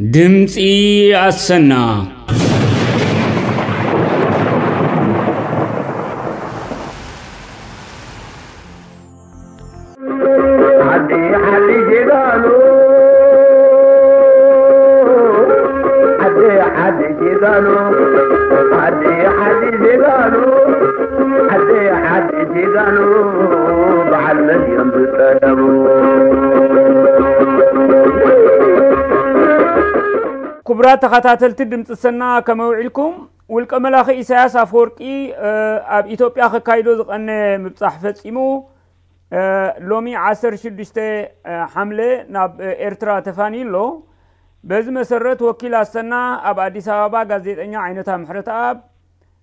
ድምፂ ኣሰና። ዓዲ ዓዲ ጀጋኑ፣ ዓዲ ዓዲ ጀጋኑ፣ ዓዲ ዓዲ ጀጋኑ፣ ዓዲ ዓዲ ጀጋኑ፣ በዓል መን እዮም ዝጠለቡ? ክቡራት ተኸታተልቲ ድምፂ ሰና፣ ከመይ ውዒልኩም? ውልቀ መላኺ ኢሳያስ ኣፈወርቂ፣ እ፣ ኣብ ኢትዮጵያ ከካይዶ ዝቐነ ምብጻሕ ፈጺሙ፣ እ፣ ሎሚ ዓሰርተ ሽዱሽተ ሓምለ ናብ ኤርትራ ተፋንዩ ኣሎ። በዚ መሰረት ወኪል ኣሰና ኣብ ኣዲስ ኣበባ ጋዜጠኛ ዓይነታ ምሕረተኣብ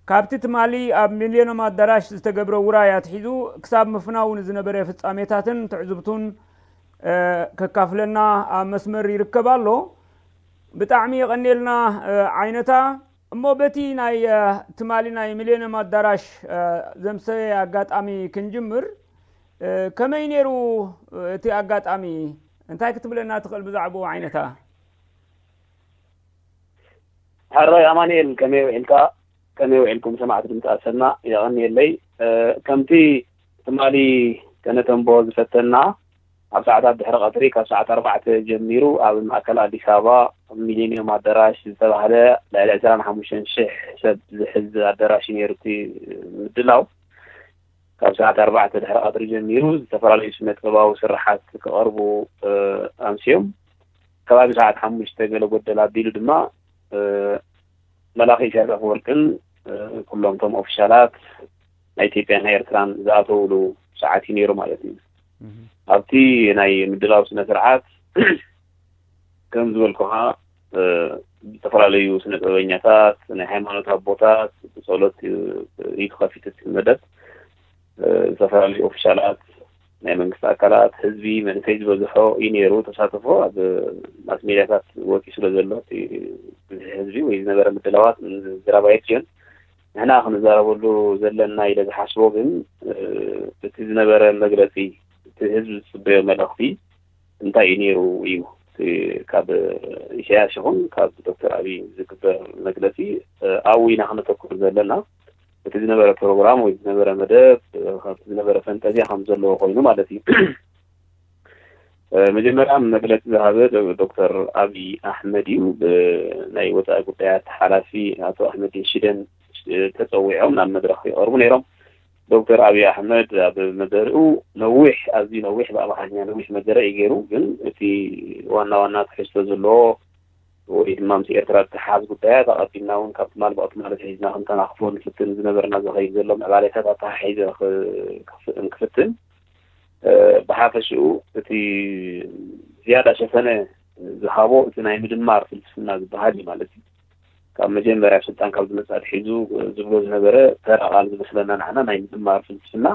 ካብቲ ትማሊ ኣብ ሚልዮኖም ኣዳራሽ ዝተገብረ ውራይ ኣትሒዙ ክሳብ ምፍናው ንዝነበረ ፍጻሜታትን ትዕዝብቱን፣ እ፣ ከካፍለና ኣብ መስመር ይርከብ ኣሎ። ብጣዕሚ የቐንየልና፣ እ፣ ዓይነታ። እሞ በቲ ናይ፣ እ፣ ትማሊ ናይ ሚልዮኖም ኣዳራሽ፣ እ፣ ዘምሰየ ኣጋጣሚ ክንጅምር። እ፣ ከመይ ነይሩ እቲ ኣጋጣሚ? እንታይ ክትብለና ትኽእል ብዛዕባኡ ዓይነታ? ሕራይ ኣማኑኤል፣ ከመይ ውዒልካ? ከመይ ውዒልኩም ሰማዕቲ ድምፂ ኣሰና? የቐንየለይ። እ፣ ከምቲ ትማሊ ከነተንብሆ ዝፈተና፣ ኣብ ሰዓታት ድሕሪ ቀትሪ ካብ ሰዓት ኣርባዕተ ጀሚሩ ኣብ ማእከል ኣዲስ ኣበባ ሚሊኒየም ኣዳራሽ ዝተባህለ ልዕሊ ዕስራን ሓሙሽተን ሽሕ ሰብ ዝሕዝ ኣዳራሽ እዩ ነይሩ እቲ ምድላው። ካብ ሰዓት ኣርባዕተ ድሕሪ ቀትሪ ጀሚሩ ዝተፈላለዩ ስነ ጥበባዊ ስርሓት ክቐርቡ፣ እ፣ ኣምስዮም። ከባቢ ሰዓት ሓሙሽተ ገለ ጎደል ኣቢሉ ድማ፣ እ፣ መላኺ ኢሳያስ ኣፈወርቅን፣ እ፣ ኩሎም እቶም ኦፊሻላት ናይ ኢትዮጵያን ናይ ኤርትራን ዝኣተውሉ ሰዓት እዩ ነይሩ ማለት እዩ። ኣብቲ ናይ ምድላው ስነ ስርዓት ከም ዝበልኩኻ፣ እ፣ ዝተፈላለዩ ስነ ጥበበኛታት፣ ናይ ሃይማኖት ኣቦታት ብጸሎት እዩ፣ እዩ ተኸፊቱ እቲ መደብ። እ፣ ዝተፈላለዩ ኦፊሻላት፣ ናይ መንግስቲ ኣካላት፣ ህዝቢ፣ መንእሰይ ዝበዝሖ እዩ ነይሩ ተሳትፎ። ኣብ ማስ ሜድያታት ወፂኡ ስለ ዘሎ እቲ ብዝሒ ህዝቢ ወይ ዝነበረ ምድላዋት ምዝራብ ኣየድልዮን። ንሕና ክንዛረበሉ ዘለና ኢለ ዝሓስቦ ግን፣ እ፣ እቲ ዝነበረ መግለፂ፣ እቲ ህዝቢ ዝፅበዮ መልእኽቲ እንታይ እዩ ነይሩ እዩ። እቲ ካብ ኢሳያስ ይኹን ካብ ዶክተር ኣብይ ዝግበር መግለፂ፣ እ፣ ኣብኡ ኢና ክነተኩር ዘለና። እቲ ዝነበረ ፕሮግራም ወይ ዝነበረ መደብ፣ እ፣ ካብቲ ዝነበረ ፈንጠዝያ ከም ዘለዎ ኮይኑ ማለት እዩ። እ፣ መጀመርያ መግለፂ ዝሃበ ዶ-፣ ዶክተር ኣብይ ኣሕመድ እዩ። ብ-፣ ናይ ወፃኢ ጉዳያት ሓላፊ ኣቶ ኣሕመዲን ሽደን፣ እ፣ ተፀዊዖም ናብ መድረኽ ይቐርቡ ነይሮም። ዶክተር ኣብይ ኣሕመድ ኣብ መደርኡ ነዊሕ፣ ኣዝዩ ነዊሕ፣ ብኣምሓርኛ ነዊሕ መደረ እዩ ገይሩ። ግን እቲ ዋና ዋና ትሕዝቶ ዘለዎ ወይ ድማ ምስ ኤርትራ ዝተሓሓዝ ጉዳያት ኣቐዲምና እውን ካብ ትማል ብቕቲ ማለት ሒዝና ክንተናኽፎ ንፍትን ዝነበርና ዝኸይድ ዘሎ ምዕባሌታት ኣተሓሒዘ ክ-፣ ክፍ-፣ እንክፍትን፣ እ፣ ብሓፈሽኡ እቲ ዝያዳ ሸፈነ ዝሃቦ እቲ ናይ ምድማር ፍልስፍና ዝበሃል እዩ ማለት እዩ። ካብ መጀመርያ ስልጣን ካብ ዝመጽእ ኣትሒዙ ዝብሎ ዝነበረ ተራ ቃል ዝመስለና ንዓና ናይ ምድማር ፍልስፍና፣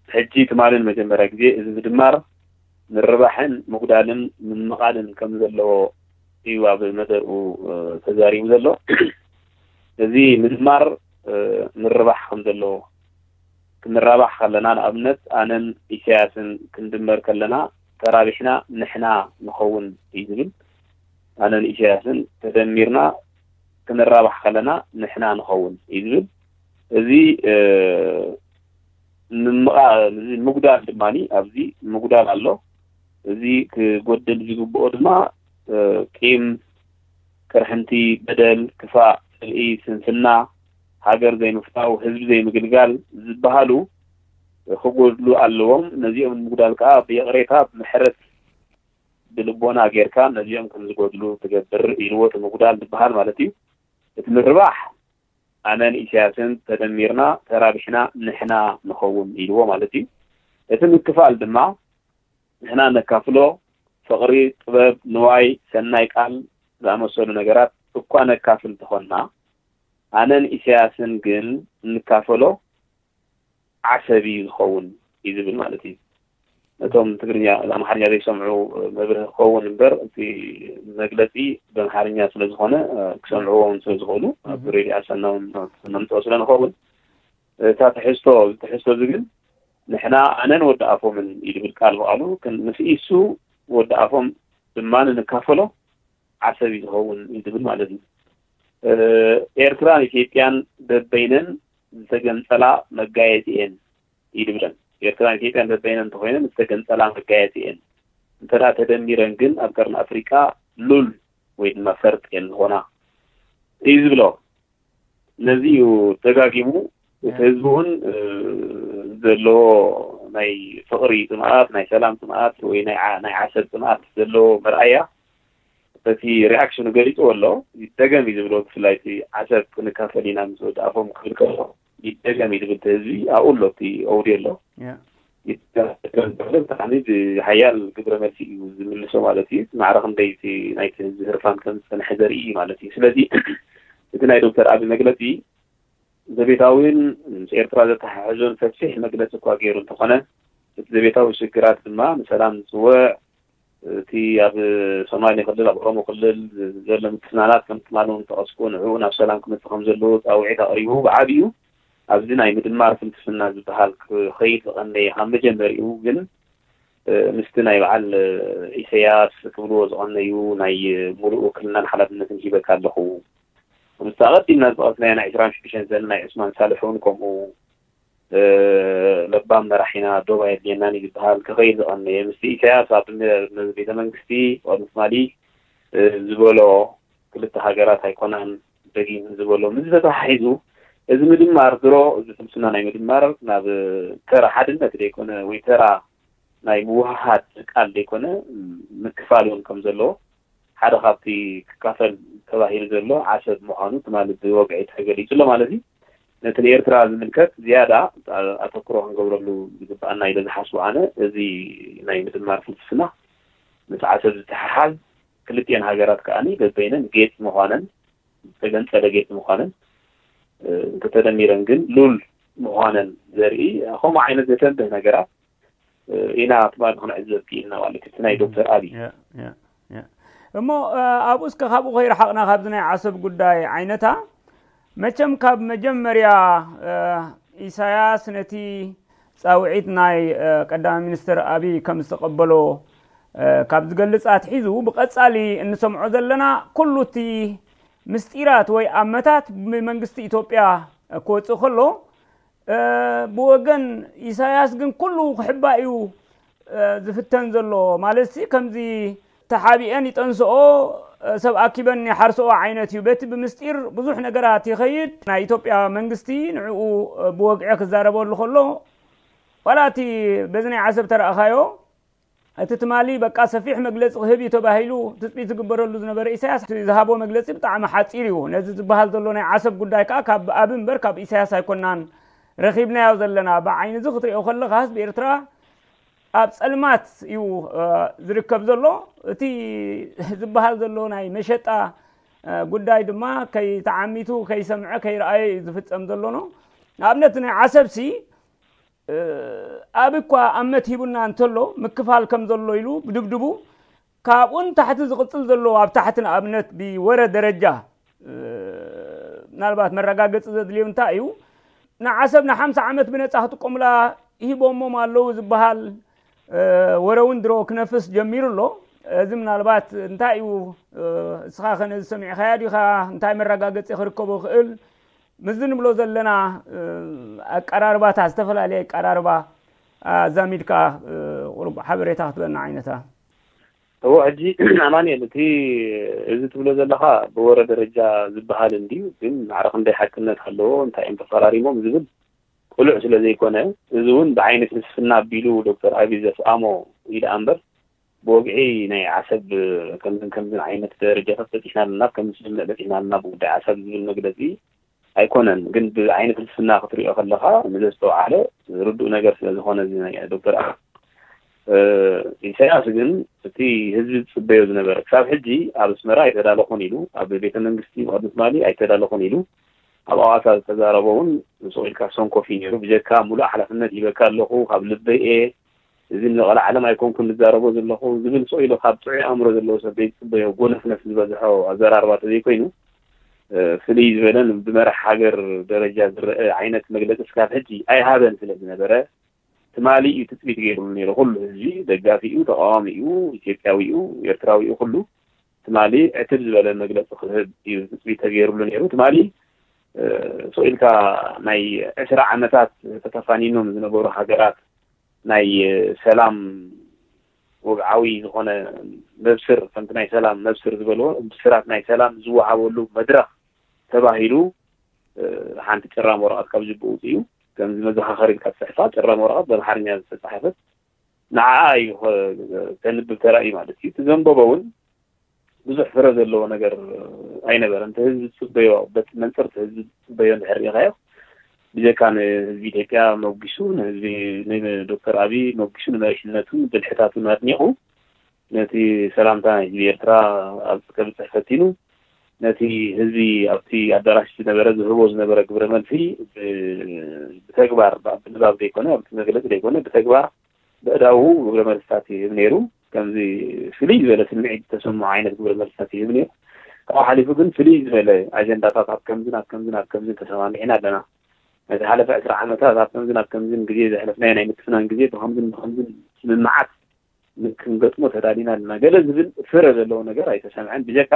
ሕጂ ትማልን መጀመርያ ግዜ እዚ ምድማር ምርባሕን ምጉዳልን ምምቓልን ከም ዘለዎ እዩ ኣብ መደርኡ፣ እ፣ ተዛሪቡ ዘሎ። እዚ ምድማር፣ እ፣ ምርባሕ ከም ዘለዎ፣ ክንራባሕ ከለና፣ ንኣብነት ኣነን ኢሳያስን ክንድመር ከለና ተራቢሕና ንሕና ንኸውን እዩ ዝብል። ኣነን ኢሳያስን ተደሚርና ክንራባሕ ከለና ንሕና ንኸውን እዩ ዝብል። እዚ፣ እ፣ ምምቓ-፣ እዚ ምጉዳል ድማኒ ኣብዚ ምጉዳል ኣሎ። እዚ ክጎድል ዝግብኦ ድማ፣ እ፣ ቂም፣ ቅርሕንቲ፣ በደል፣ ክፋእ፣ ጽልኢ፣ ስንፍና፣ ሃገር ዘይምፍታው፣ ህዝቢ ዘይምግልጋል ዝበሃሉ ክጎድሉ ኣለዎም። ነዚኦም ንምጉዳል ከኣ ብይቕሬታ፣ ብምሕረት፣ ብልቦና ጌርካ ነዚኦም ከም ዝጎድሉ ትገብር ኢልዎ። እቲ ምጉዳል ዝበሃል ማለት እዩ። እቲ ምርባሕ ኣነን ኢሳያስን ተደሚርና ተራቢሕና ንሕና ንኸውን ኢልዎ ማለት እዩ። እቲ ምክፋል ድማ ንሕና ነካፍሎ፣ ፍቕሪ፣ ጥበብ፣ ንዋይ፣ ሰናይ ቃል ዝኣመሰሉ ነገራት እኳ ነካፍል እንተኾንና፣ ኣነን ኢሳያስን ግን እንካፈሎ ዓሰብ እዩ ዝኸውን እዩ ዝብል ማለት እዩ። ነቶም ትግርኛ፣ ኣምሓርኛ ዘይሰምዑ መብርሂ ክኸውን እምበር፣ እቲ መግለጺ ብኣምሓርኛ ስለ ዝኾነ፣ እ፣ ክሰምዕዎ እውን ስለ ዝኽእሉ፣ ኣብ ሬድዮ ኣሰና እውን ነምጽኦ ስለ ንኸውን፣ እታ ትሕዝቶ፣ እዚ ትሕዝቶ እዚ ግን ንሕና፣ ኣነን ወዲ ኣፎምን እዩ ዝብል ቃል ብቃሉ፣ ክን-፣ ምስ ኢሱ ወዲ ኣፎም ድማ ንካፈሎ። ዓሰብ እዩ ዝኸውን እዩ ዝብል ማለት እዩ። ኤርትራን ኢትዮጵያን በበይነን ዝተገንጸላ መጋየፂ እየን እዩ ዝብለን። ኤርትራን ኢትዮጵያን በበይነን እንተኮይነን ዝተገንጸላ መጋየፂ እየን፣ እንተ ተደሚረን ግን ኣብ ቀርኒ ኣፍሪቃ ሉል ወይ ድማ ፈርጥ እየን ዝኾና እዩ ዝብሎ። ነዚ እዩ ደጋጊሙ። እቲ ህዝቢ እውን ዘለዎ ናይ ፍቕሪ ፅምኣት፣ ናይ ሰላም ፅምኣት ወይ ናይ ዓሰብ ፅምኣት ዘለዎ መርኣያ በቲ ሪኣክሽኑ ገሊፅዎ ኣሎ። ይደገም እዩ ዝብሎ። ብፍላይ እቲ ዓሰብ ክንካፈል ኢና ምስ ወዲ ኣፎም ክብል ከሎ ይደገም እዩ ዝብል እቲ ህዝቢ ኣብኡ ኣሎ፣ እቲ ኦውድዮ ኣሎ። ብጣዕሚ ብሓያል ግብረ መልሲ እዩ ዝምልሶ ማለት እዩ። ማዕረ ክንደይ እቲ ናይቲ ህዝቢ ህርፋን ከም ዝፀንሐ ዘርኢ እዩ ማለት እዩ። ስለዚ እቲ ናይ ዶክተር ኣብይ መግለፂ ዘቤታዊን ምስ ኤርትራ ዘተሓሕዞን ሰፊሕ መግለፂ እኳ ገይሩ እንተኾነ፣ እቲ ዘቤታዊ ሽግራት ድማ ንሰላም ዝፅውዕ፣ እቲ ኣብ ሶማሌ ክልል፣ ኣብ ኦሮሞ ክልል ዘሎ ምትፍናናት ከም ትማሊ እውን ዝጠቐስኩ ንዕኡ ናብ ሰላም ክመፅእ ከም ዘለዎ ፃውዒት ኣቕሪቡ ብዓብዩ ኣብዚ ናይ ምድማር ፍልስፍና ዝበሃል ክኸይድ ዝቐነየ ካብ መጀመሪኡ ግን ምስቲ ናይ በዓል ኢሰያስ ክብልዎ ዝቐነዩ ናይ ሙሉእ ውክልናን ሓላፍነትን ሂበካ ኣለኹ። ምስቲ ኣቐዲምና ዝጠቐስናዮ ናይ ዕስራን ሽዱሽተን ዘመን ናይ ዑስማን ሳልሕ እውን ከምኡ ለባም መራሒና ዶብ ኣየድልየናን እዩ ዝበሃል ክኸይድ ዝቐነየ ምስቲ ኢሳያስ ኣብ ቤተ መንግስቲ ቅድሚ ትማሊ ዝበሎ ክልተ ሃገራት ኣይኮናን ደጊም ዝበሎ ምስ ተተሓሒዙ እዚ ምድማር ድሮ እዚ ፍልስና ናይ ምድማር ናብ ተራ ሓድነት ዘይኮነ ወይ ተራ ናይ ምውሃሃድ ቃል ዘይኮነ ምክፋል እውን ከም ዘለዎ ሓደ ካብቲ ክካፈል ተባሂሉ ዘሎ ዓሰብ ምዃኑ ትማሊ ብወግዒ ተገሊጹ ኣሎ ማለት እዩ። ነቲ ንኤርትራ ዝምልከት ዝያዳ ኣተኩሮ ክንገብረሉ ዝግባኣና ኢለ ዝሓስቡ ኣነ እዚ ናይ ምድማር ፍልስፍና ምስ ዓሰብ ዝተሓሓዝ ክልቲኤን ሃገራት ከኣ በበይነን ጌጽ ምዃነን ዝተገንጸለ ጌጽ ምዃነን እንተተደሚረን ግን ሉል ምዃነን ዘርኢ ከምኡ ዓይነት ዘተንብህ ነገራት ኢና ትማሊ ክንዕዘብ ክኢልና ማለት እዩ። እቲ ናይ ዶክተር ኣብይ እሞ ኣብኡ እስከ ካብኡ ከይረሓቕና ካብዚ ናይ ዓሰብ ጉዳይ ዓይነታ መቸም ካብ መጀመርያ ኢሳያስ ነቲ ፃውዒት ናይ ቀዳማይ ሚኒስትር ኣብይ ከም ዝተቐበሎ ካብ ዝገልፅ ኣትሒዙ ብቐፃሊ እንሰምዖ ዘለና ኩሉ እቲ ምስጢራት ወይ ኣመታት ብመንግስቲ ኢትዮጵያ ክወፅእ ከሎ ብወገን ኢሳያስ ግን ኩሉ ክሕባእ እዩ ዝፍተን ዘሎ። ማለት ሲ ከምዚ ተሓቢአን ይጠንስኦ ሰብ ኣኪበን ይሓርስኦ ዓይነት እዩ። በቲ ብምስጢር ብዙሕ ነገራት ይኸይድ። ናይ ኢትዮጵያ መንግስቲ ንዕኡ ብወግዒ ክዛረበሉ ከሎ ዋላ እቲ በዚ ናይ ዓሰብ ተረእኻዮ እቲ ትማሊ በቃ ሰፊሕ መግለፂ ክህብ እዩ ተባሂሉ ትፅቢት ዝግበረሉ ዝነበረ ኢሳያስ ዝሃቦ መግለፂ ብጣዕሚ ሓፂር እዩ። ነዚ ዝበሃል ዘሎ ናይ ዓሰብ ጉዳይ ከዓ ካብ ኣብ እምበር ካብ ኢሳያስ ኣይኮናን ረኺብናዮ ዘለና። ብዓይኒ እዚ ክትሪኦ ከለኻስ ብኤርትራ ኣብ ጸልማት እዩ ዝርከብ ዘሎ። እቲ ዝበሃል ዘሎ ናይ መሸጣ ጉዳይ ድማ ከይተዓሚቱ ከይሰምዐ ከይረኣየ እዩ ዝፍጸም ዘሎ ነው። ንኣብነት ናይ ዓሰብሲ ኣብ እኳ ኣመት ሂቡና እንተሎ ምክፋል ከም ዘሎ ኢሉ ብድብድቡ ካብኡን ታሕቲ ዝቕጽል ዘሎ ኣብ ታሕቲ ንኣብነት ብወረ ደረጃ ምናልባት መረጋገፂ ዘድልዮ እንታይ እዩ ንዓሰብ ንሓምሳ ዓመት ብነፃ ክጥቀሙላ ሂቦሞም ኣለዉ ዝበሃል ወረ እውን ድሮ ክነፍስ ጀሚሩ ኣሎ። እዚ ምናልባት እንታይ እዩ እስኻ ከነዚ ሰሚዕካያ ዲኻ እንታይ መረጋገፂ ክርከቦ ክእል ምዚ ንብሎ ዘለና ኣቀራርባታት ዝተፈላለየ ኣቀራርባ ኣዛሚድካ ቁሩብ ሓበሬታ ክትበና ዓይነታ። እዎ ሕጂ ኣማንኤል እቲ እዚ ትብሎ ዘለኻ ብወረ ደረጃ ዝበሃል እንድዩ፣ ግን ማዕረ ክንደይ ሓቅነት ኣለዎ እንታይ እዮም ተፈራሪሞም ዝብል ቅሉዕ ስለ ዘይኮነ እዚ እውን ብዓይኒ ፍልስፍና ኣቢሉ ዶክተር ኣብይ ዘስኣሞ ኢለ ኣምበር ብወግዒ ናይ ዓሰብ ከምዝን ከምዝን ዓይነት ደረጃታት በፂሕና ኣለና፣ ከምዚ ስምምዕ በፂሕና ኣለና ብጉዳይ ዓሰብ ዝብል መግለፂ ኣይኮነን። ግን ብዓይኒ ፍልስፍና ክትሪኦ ከለኻ ንዘስተውዓለ ርዱእ ነገር ስለ ዝኾነ እዚ ናይ ዶክተር ኢሳያስ ግን እቲ ህዝቢ ዝፅበዮ ዝነበረ ክሳብ ሕጂ ኣብ ኣስመራ ኣይተዳለኹን ኢሉ ኣብ ቤተ መንግስቲ መቐድስ ማሊ ኣይተዳለኹን ኢሉ ኣብ ኣዋሳ ዝተዛረቦ እውን ስቕ ኢልካ ሰንኮፍ እዩ ነይሩ። ብጀካ ሙሉእ ሓላፍነት ሂበካ ኣለኹ ካብ ልበይ እየ እዚ ንቐልዓለም ኣይኮንኩን ዝዛረቦ ዘለኹ ዝብል ስቕ ኢሉ ካብ ጥዑይ ኣእምሮ ዘለዎ ሰብ ዘይትፅበዮ ጎነፍነፍ ዝበዝሖ ኣዘራርባ ተዘይኮይኑ ፍልይ ዝበለን ብመራሕ ሃገር ደረጃ ዝረአ ዓይነት መግለፂ ስካብ ሕጂ ኣይሃበን ስለ ዝነበረ ትማሊ እዩ ትፅቢት ገይሩሉ ነይሩ። ኩሉ ህዝቢ ደጋፊ እዩ፣ ተቃዋሚ እዩ፣ ኢትዮጵያዊ እዩ፣ ኤርትራዊ እዩ፣ ኩሉ ትማሊ ዕትብ ዝበለ መግለፂ ክህብ እዩ ትፅቢት ተገይሩሉ ነይሩ። ትማሊ ስቕ ኢልካ ናይ ዕስራ ዓመታት ተተፋኒኖም ዝነበሩ ሃገራት ናይ ሰላም ወግዓዊ ዝኾነ መብስር፣ ከምቲ ናይ ሰላም መብስር ዝበልዎ ብስራት ናይ ሰላም ዝወሃበሉ መድረኽ ተባሂሉ ሓንቲ ጭራም ወረቐት ካብ ጅብኡ እዩ። ከምዚ መዘኻኸሪ ኢልካ ትፅሕፋ ጭራም ወረቐት ብኣምሓርኛ ዝተፃሓፈት ንዓኣ እዩ ተንብብ ተራእዩ ማለት እዩ። እቲ ዘንበቦ እውን ብዙሕ ፍረ ዘለዎ ነገር ኣይነበረን። እቲ ህዝቢ ዝፅበዮ በቲ መንፅር እቲ ህዝቢ ዝፅበዮ እንድሕር ርኢኻዮ ብጀካ ንህዝቢ ኢትዮጵያ መጉሱ ንህዝቢ ንዶክተር ኣብይ መጉሱ ንመሪሕነቱ ብልሕታቱ ኣድኒቑ ነቲ ሰላምታ ናይ ህዝቢ ኤርትራ ኣብ ከብፅሕ ፈቲኑ ነቲ ህዝቢ ኣብቲ ኣዳራሽ ዝነበረ ዝህቦ ዝነበረ ግብረ መልሲ ብተግባር ብንባብ ዘይኮነ ኣብቲ መግለፂ ዘይኮነ ብተግባር ብእዳዉ ግብረ መልስታት ይህብ ነይሩ። ከምዚ ፍልይ ዝበለ ስምዒት ዝተሰምዖ ዓይነት ግብረ መልስታት ይህብ ነይሩ። ካብኡ ሓሊፉ ግን ፍልይ ዝበለ ኣጀንዳታት ኣብ ከምዝን ኣብ ከምዝን ኣብ ከምዝን ተሰማሚዕና ኣለና። ናይ ዝሓለፈ ዕስራ ዓመታት ኣብ ከምዝን ኣብ ከምዝን ግዜ ዘሕለፍናዮ ናይ ምትፍናን ግዜ ብከምዝን ብከምዝን ስምምዓት ክንገጥሞ ተዳሊና ኣለና ገለ ዝብል ፍረ ዘለዎ ነገር ኣይተሰምዐን። ብጀካ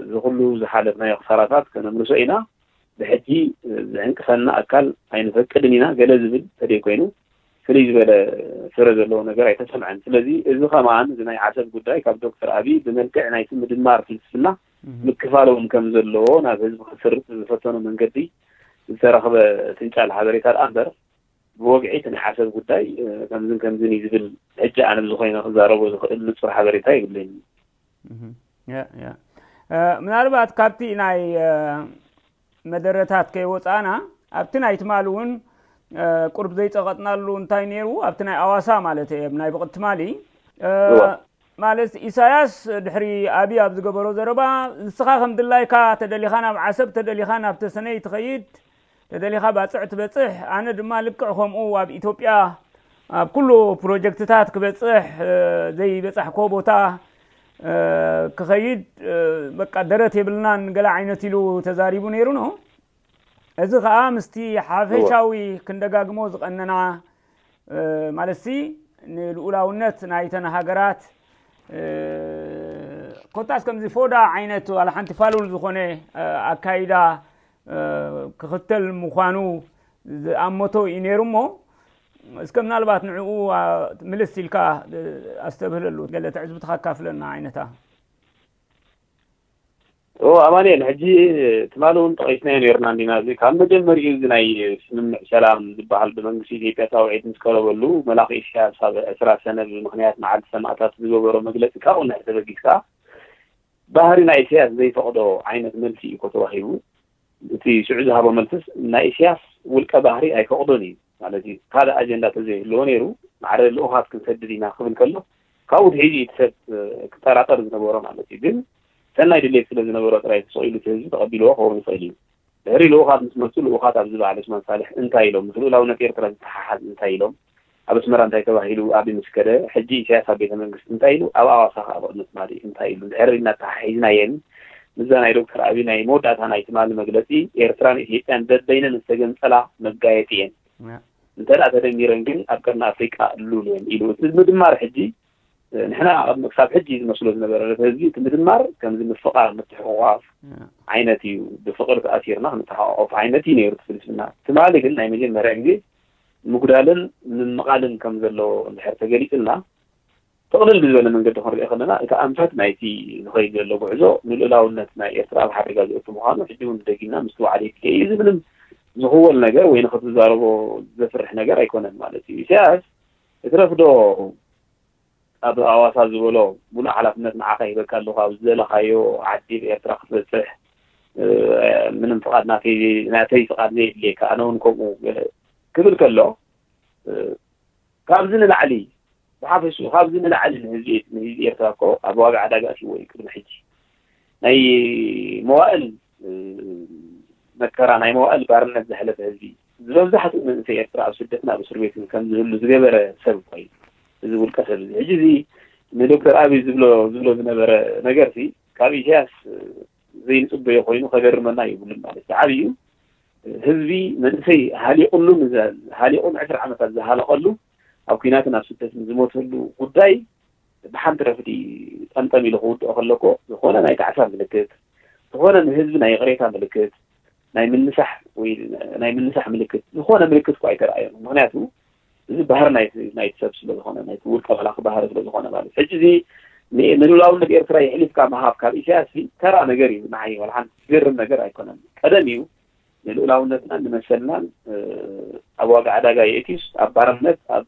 እዚ ኩሉ ዝሓለፍናዮ ክሳራታት ከነምልሶ ኢና። ብሕጂ ዝዕንቅፈና ኣካል ኣይንፈቅድን ኢና ገለ ዝብል ተደይ ኮይኑ ፍልይ ዝበለ ፍረ ዘለዎ ነገር ኣይተሰምዐን። ስለዚ እዚ ከማን እዚ ናይ ዓሰብ ጉዳይ ካብ ዶክተር ኣብይ ብመልክዕ ናይቲ ምድማር ፍልስፍና ምክፋል እውን ከም ዘለዎ ናብ ህዝቢ ክስርጥ ዝፈተኖ መንገዲ ዝተረኽበ ትንጫል ሓበሬታ ደኣ እምበር ብወግዒ እቲ ናይ ዓሰብ ጉዳይ ከምዝን ከምዝን እዩ ዝብል ሕጂ ኣነ ብዝኮይነ ክዛረቦ ዝኽእል ንፁር ሓበሬታ የብለይን። ምናልባት ካብቲ ናይ መደረታት ከይወፃእና ኣብቲ ናይ ትማሊ እውን ቁርብ ዘይፀቐጥናሉ እንታይ ነይሩ ኣብቲ ናይ ኣዋሳ ማለት እየ ናይ ብቕት ትማሊ ማለት ኢሳያስ ድሕሪ ኣብይ ኣብ ዝገበሮ ዘረባ ንስኻ ከም ድላይካ ተደሊኻ ናብ ዓሰብ ተደሊኻ ናብ ተሰነይ ትኸይድ ተደሊኻ ባፅዕ ትበፅሕ ኣነ ድማ ልክዕ ከምኡ ኣብ ኢትዮጵያ ኣብ ኩሉ ፕሮጀክትታት ክበፅሕ ዘይበፃሕኮ ቦታ ክኸይድ በቃ ደረት የብልናን ገለ ዓይነት ኢሉ ተዛሪቡ ነይሩ ነው። እዚ ከዓ ምስቲ ሓፈሻዊ ክንደጋግሞ ዝቐነና ማለት ሲ ንልኡላውነት ናይተን ሃገራት ኮታስ ከምዚ ፎዳ ዓይነት ዋላ ሓንቲ ፋሉል ዝኾነ ኣካይዳ ክኽተል ምዃኑ ዝኣመቶ እዩ ነይሩ እሞ እስከ ምናልባት ንዕኡ ምልስ ኢልካ ኣስተብህለሉ ገለ ትዕዝብትካ ካፍለና ዓይነታ ኦ ኣማንኤል ሕጂ ትማሊ እውን ጠቂስናዮ ነርና እንዲና እዚ ካብ መጀመሪኡ እዚ ናይ ስምምዕ ሰላም ዝበሃል ብመንግስቲ ኢትዮጵያ ፃውዒት ምስ ቀረበሉ መላኺ ኢሳያስ ኣብ ዕስራ ሰነ ብምክንያት መዓልቲ ሰማእታት ዝገበሮ መግለፂ ካብኡ ንድሕር ተበጊስካ ባህሪ ናይ ኢሳያስ ዘይፈቅዶ ዓይነት መልሲ እዩ ተዋሂቡ። እቲ ሽዑ ዝሃቦ መልስስ ናይ ኢሳያስ ውልቀ ባህሪ ኣይፈቅዶን እዩ ማለት እዩ። ካልእ ኣጀንዳ ተዘይህልዎ ነይሩ ማዕረ ልኡኻት ክንሰድድ ኢና ክብል ከሎ ካብኡ ትሒዙ እቲ ሰብ ክጠራጠር ዝነበሮ ማለት እዩ። ግን ሰናይ ድሌት ስለ ዝነበሮ ጥራይ ተሰቂሉ እቲ ህዝቢ ተቐቢልዎ ክኸውን ይኽእል እዩ። ድሕሪ ልኡኻት ምስ መፁ ልኡኻት ኣብዚ በዓል ዑስማን ሳልሕ እንታይ ኢሎም ምስ ልኡላውነት ኤርትራ ዝተሓሓዝ እንታይ ኢሎም ኣብ ኣስመራ እንታይ ተባሂሉ ኣብይ ምስ ከደ ሕጂ ኢሳያስ ኣብ ቤተ መንግስቲ እንታይ ኢሉ ኣብ ኣዋሳ ከዓ ብቕድሚ ትማሊ እንታይ ኢሉ እንድሕር ኢልና ተሓሒዝናየን ምስዛ ናይ ዶክተር ኣብይ ናይ መወዳእታ ናይ ትማሊ መግለፂ ኤርትራን ኢትዮጵያን በበይነን ዝተገንፀላ መጋየፂ እየን እንተ ደኣ ተደሚረን ግን ኣብ ቀርኒ ኣፍሪቃ ሉል እየን ኢሉ እቲ ምድማር ሕጂ ንሕና ክሳብ ሕጂ ዝመስሎ ዝነበረ ነቲ ህዝቢ እቲ ምድማር ከምዚ ምፍቓር ምትሕቑቋፍ ዓይነት እዩ። ብፍቕሪ ተኣሲርና ክንተሓቋቆፍ ዓይነት እዩ ነይሩ እቲ ፍልስፍና። ትማሊ ግን ናይ መጀመርያ ግዜ ምጉዳልን ምምቓልን ከም ዘሎ እንድሕር ተገሊፅልና ጥቕልል ብዝበለ መንገዲ ክንሪኦ ከለና እቲ ኣንፈት ናይቲ ዝኸይድ ዘሎ ጉዕዞ ንልኡላውነት ናይ ኤርትራ ኣብ ሓደጋ ዘእቱ ምዃኑ ሕጂ እውን ደጊምና ምስትውዓል የድልዮ እዩ። እዚ ምንም ዝኽወል ነገር ወይ ንኽትዛረቦ ዘፍርሕ ነገር ኣይኮነን ማለት እዩ። ኢሳያስ እትረፍዶ ኣብ ኣዋሳ ዝበሎ ሙሉእ ሓላፍነት ንዓኻ ይበካ ኣለኹ ኣብ ዝደለኻዮ ዓዲ ብኤርትራ ክትበፅሕ ምንም ፍቓድ ናተይ ፍቓድ ዘየድልየካ ኣነ እውን ከምኡ ገለ ክብል ከሎ ካብዚ ንላዕሊ ብሓፈሽኡ ካብዚ ንላዕሊ ንህዝቢ ንህዝቢ ኤርትራ እኮ ኣብ ዋጋ ዕዳጋ ኣትይዎ እዩ ቅድሚ ሕጂ ናይ መዋእል መከራ ናይ መዋእል ባርነት ዘሕለፈ ህዝቢ እዩ። እዚ መብዛሕትኡ መንእሰይ ኤርትራ ኣብ ስደትን ኣብ እስር ቤትን ከም ዝህሉ ዝገበረ ሰብ እኮ እዩ። እዚ ውልቀ ሰብ እዚ ሕጂ እዚ ንዶክተር ኣብይ ዝብሎ ዝብሎ ዝነበረ ነገር ሲ ካብ ኢሳያስ ዘይንፅበዮ ኮይኑ ከገርመና ይብሉን ማለት እዩ። ዓብዩ ህዝቢ መንእሰይ ሃሊቑሉ ሃሊቑን ዕስራ ዓመታት ዝሃለቐሉ ኣብ ኩናትን ኣብ ስደትን ዝሞተሉ ጉዳይ ብሓንቲ ረፍዲ ጠምጠም ኢሉ ክውድኦ ከለኮ ዝኾነ ናይ ጣዕሳ ምልክት፣ ዝኾነ ንህዝቢ ናይ ይቕሬታ ምልክት፣ ናይ ምንሳሕ ወይ ናይ ምንሳሕ ምልክት፣ ዝኾነ ምልክት እኳ ኣይተረኣየን። ምኽንያቱ እዚ ባህሪ ናይቲ ናይቲ ሰብ ስለ ዝኾነ፣ ናይቲ ውልቀ መላኺ ባህሪ ስለ ዝኾነ ማለት እዩ። ሕጂ እዚ ን- ንልኡላውነት ኤርትራ የሕሊፍካ ምሃብ ካብ ኢሳያስ እዚ ተራ ነገር እዩ። ንዓይ ዋላ ሓንቲ ዝገርም ነገር ኣይኮነን። ቀደም እዩ ንልኡላውነትናን ንመሰልናን ኣብ ዋጋ ዕዳጋ የእትዩስ ኣብ ባርነት ኣብ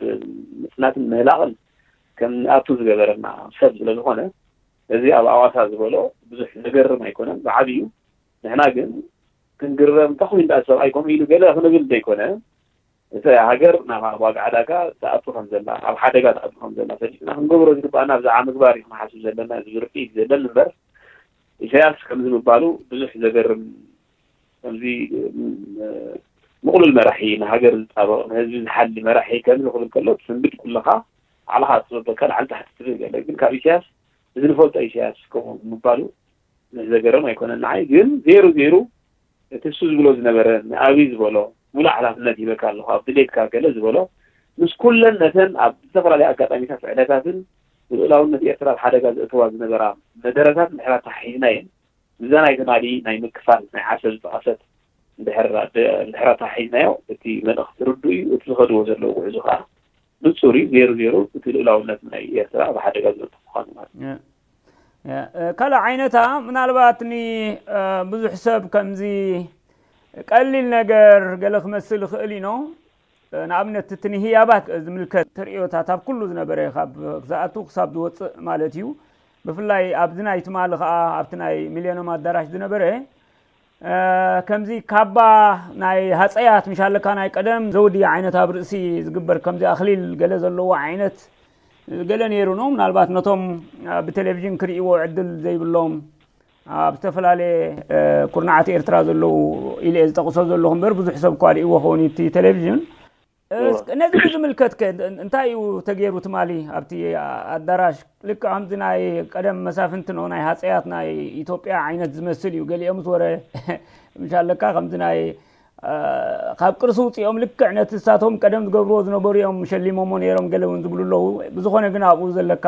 ምጽናትን ምህላቕን ከም ንኣቱ ዝገበረና ሰብ ስለ ዝኾነ፣ እዚ ኣብ ኣዋሳ ዝበሎ ብዙሕ ዘገርም ኣይኮነን። ብዓብዩ ንሕና ግን ክንግረም፣ እንታይ ኮይኑ ደኣ ሰብኣይ ከምኡ ኢሉ ገለ ክንብል ዘይኮነ፣ እቲ ሃገር ናብ ዋጋ ዕዳጋ ትኣቱ ከም ዘላ፣ ኣብ ሓደጋ ትኣቱ ከም ዘላ ፈሊጥና ክንገብሮ ዝግባኣና ብዛዕባ ምግባር እዩ ክንሓስብ ዘለና፣ ዝብል ርእይቶ እዩ ዘለን እምበር፣ ኢሳያስ ከምዚ ምባሉ ብዙሕ ዘገርም፣ ከምዚ ምቕሉል መራሒ፣ ንሃገር ዝጣበቕ፣ ንህዝቢ ዝሓሊ መራሒ ከምዚ ክብል ከሎ ትስንብድ ኩለኻ፣ ባዕልኻ ትጽበካ ላዕሊ ታሕቲ ትብል ገለ። ግን ካብ ኢሳያስ፣ እዚ ንፈልጦ ኢሳያስ ከምኡ ምባሉ ዘገርም ኣይኮነን ንዓይ። ግን ዜሩ ዜሩ እቲ እሱ ዝብሎ ዝነበረ፣ ንኣብይ ዝበሎ፣ ሙሉእ ሓላፍነት ሂበካ ኣለኹ ኣብ ድሌትካ ገለ ዝበሎ፣ ምስ ኩለን ነተን ኣብ ዝተፈላለዩ ኣጋጣሚታት ዕለታትን ንልኡላውነት ኤርትራ ኣብ ሓደጋ ዘእተዋ ዝነበራ መደረታት እንድሕር ኣተሓሒዝናየን፣ ምስዛ ናይ ትማሊ ናይ ምክፋል ናይ ዓሰብ ዝጠቐሰት እንድሕር ኣደ- እንድሕር ኣተሓሒዝናዮ፣ እቲ መልእኽቲ ርዱእ እዩ። እቲ ዝኸድዎ ዘለዉ ጉዕዞ ከኣ ንጹር እዩ። ዜሩ ዜሩ እቲ ልኡላውነት ናይ ኤርትራ ኣብ ሓደጋ ዝወድቕ ምዃኑ ማለት እዩ። ያ፣ ያ፣ እ፣ ካልእ ዓይነታ ምናልባት ን፣ እ፣ ብዙሕ ሰብ ከምዚ ቀሊል ነገር ገለ ክመስል ይኽእል ኢኖ። እ፣ ንኣብነት እቲ ንህያባት ዝምልከት ተርእዮታት ኣብ ኩሉ ዝነበረ ካብ ዝኣቱ ክሳብ ዝወጽእ ማለት እዩ። ብፍላይ ኣብዚ ናይ ትማሊ ከኣ ኣብቲ ናይ ሚልዮኖም ኣዳራሽ ዝነበረ፣ እ፣ ከምዚ ካባ ናይ ሃጸያት ምሽ ኣለካ ናይ ቀደም ዘውዲ ዓይነት ኣብ ርእሲ ዝግበር ከምዚ ኣኽሊል ገለ ዘለዎ ዓይነት ገለ ነይሩ ነው። ምናልባት ነቶም፣ እ፣ ብቴሌቪዥን ክርእይዎ ዕድል ዘይብሎም ኣብ ዝተፈላለየ፣ እ፣ ኩርናዓት ኤርትራ ዘለዉ ኢለ እየ ዝጠቕሶ ዘለኹ እምበር ብዙሕ ሰብ እኳ ርእይዎ ኸውን እቲ ቴሌቪዥን። እ፣ እወ። እስከ ነዚ ብዝምልከት ከ እን- እንታይ እዩ ተገይሩ ትማሊ ኣብቲ ኣዳራሽ? ልክዕ ከምዚ ናይ ቀደም መሳፍንቲ ነው ናይ ሃጸያት ናይ ኢትዮጵያ ዓይነት ዝመስል እዩ። ገሊኦምስ ወረ ምሽ ኣለካ ከምዚ ናይ፣ እ፣ ካብ ቅርሲ ውፅኦም ልክዕ ነቲ እሳቶም ቀደም ዝገብርዎ ዝነበሩ እዮም ሸሊሞሞ ነይሮም ገለ እውን ዝብሉ ኣለዉ። ብዝኾነ ግን ኣብኡ ዘለካ፣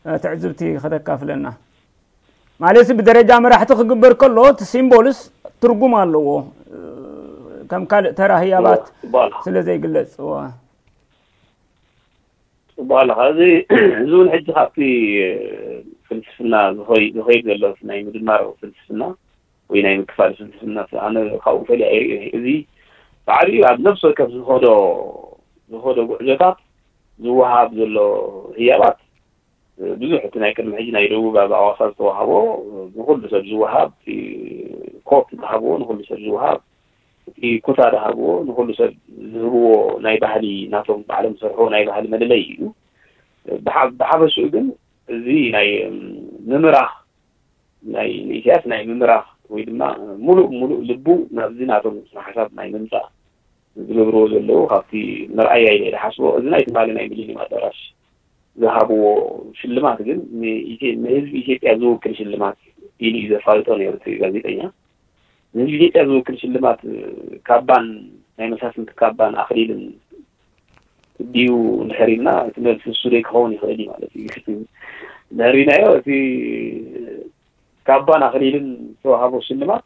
እ፣ ትዕዝብቲ ከተካፍለና። ማለት ብደረጃ መራሕቲ ክግበር ከሎ እቲ ሲምቦልስ ትርጉም ኣለዎ፣ ከም ካልእ ተራ ህያባት እወ፣ ጽቡቕ ኣለኻ። ስለ ዘይግለጽ። እወ። ጽቡቕ ኣለኻ። እዚ እዚ እውን ሕጂ ካብቲ ፍልስፍና ዝኸይ- ዝኸይድ ዘሎ ናይ ምድማር ፍልስፍና ወይ ናይ ምክፋል ፍልስፍና ኣነ ካብኡ ፈልየ ኣይርእዮ። እዚ ብዓቢኡ ኣብ ነፍሲ ወከፍ ዝኸዶ ዝኸዶ ጉዕዞታት ዝወሃብ ዘሎ ህያባት ብዙሕ እቲ ናይ ቅድሚ ሕጂ ናይ ደቡብ ኣብ ኣዋሳ ዝተዋህቦ ንኹሉ ሰብ ዝወሃብ፣ እቲ ኮት ዝሃብዎ ንኹሉ ሰብ ዝወሃብ፣ እቲ ኩታ ዝሃብዎ ንኹሉ ሰብ ዝህብዎ ናይ ባህሊ ናቶም ባዕሎም ዝሰርሕዎ ናይ ባህሊ መለለይ እዩ። ብሓ- ብሓፈሽኡ ግን እዚ ናይ ምምራኽ ናይ ንኢሳያስ ናይ ምምራኽ ወይ ድማ ሙሉእ ሙሉእ ልቡ ናብዚ ናቶም ስነ ሓሳብ ናይ ምምፃእ ዝገብርዎ ዘለዉ ካብቲ መርኣያ ኢለ ዝሓስቦ እዚ ናይ ትማሊ ናይ ሚሊኒየም ኣዳራሽ ዝሃብዎ ሽልማት ግን ንኢትዮ- ንህዝቢ ኢትዮጵያ ዝውክል ሽልማት ኢሉ እዩ ዘፋልጦ ነይሩ እቲ ጋዜጠኛ። ንህዝቢ ኢትዮጵያ ዝውክል ሽልማት ካባን ናይ መሳፍንቲ ካባን ኣኽሊልን ድዩ እንድሕር ኢልና እቲ መልሲ እሱ ደይ ክኸውን ይኽእል እዩ ማለት እዩ። እንድሕር ኢልናዮ እቲ ካባን ኣኽሊልን ዝተዋሃቦ ሽልማት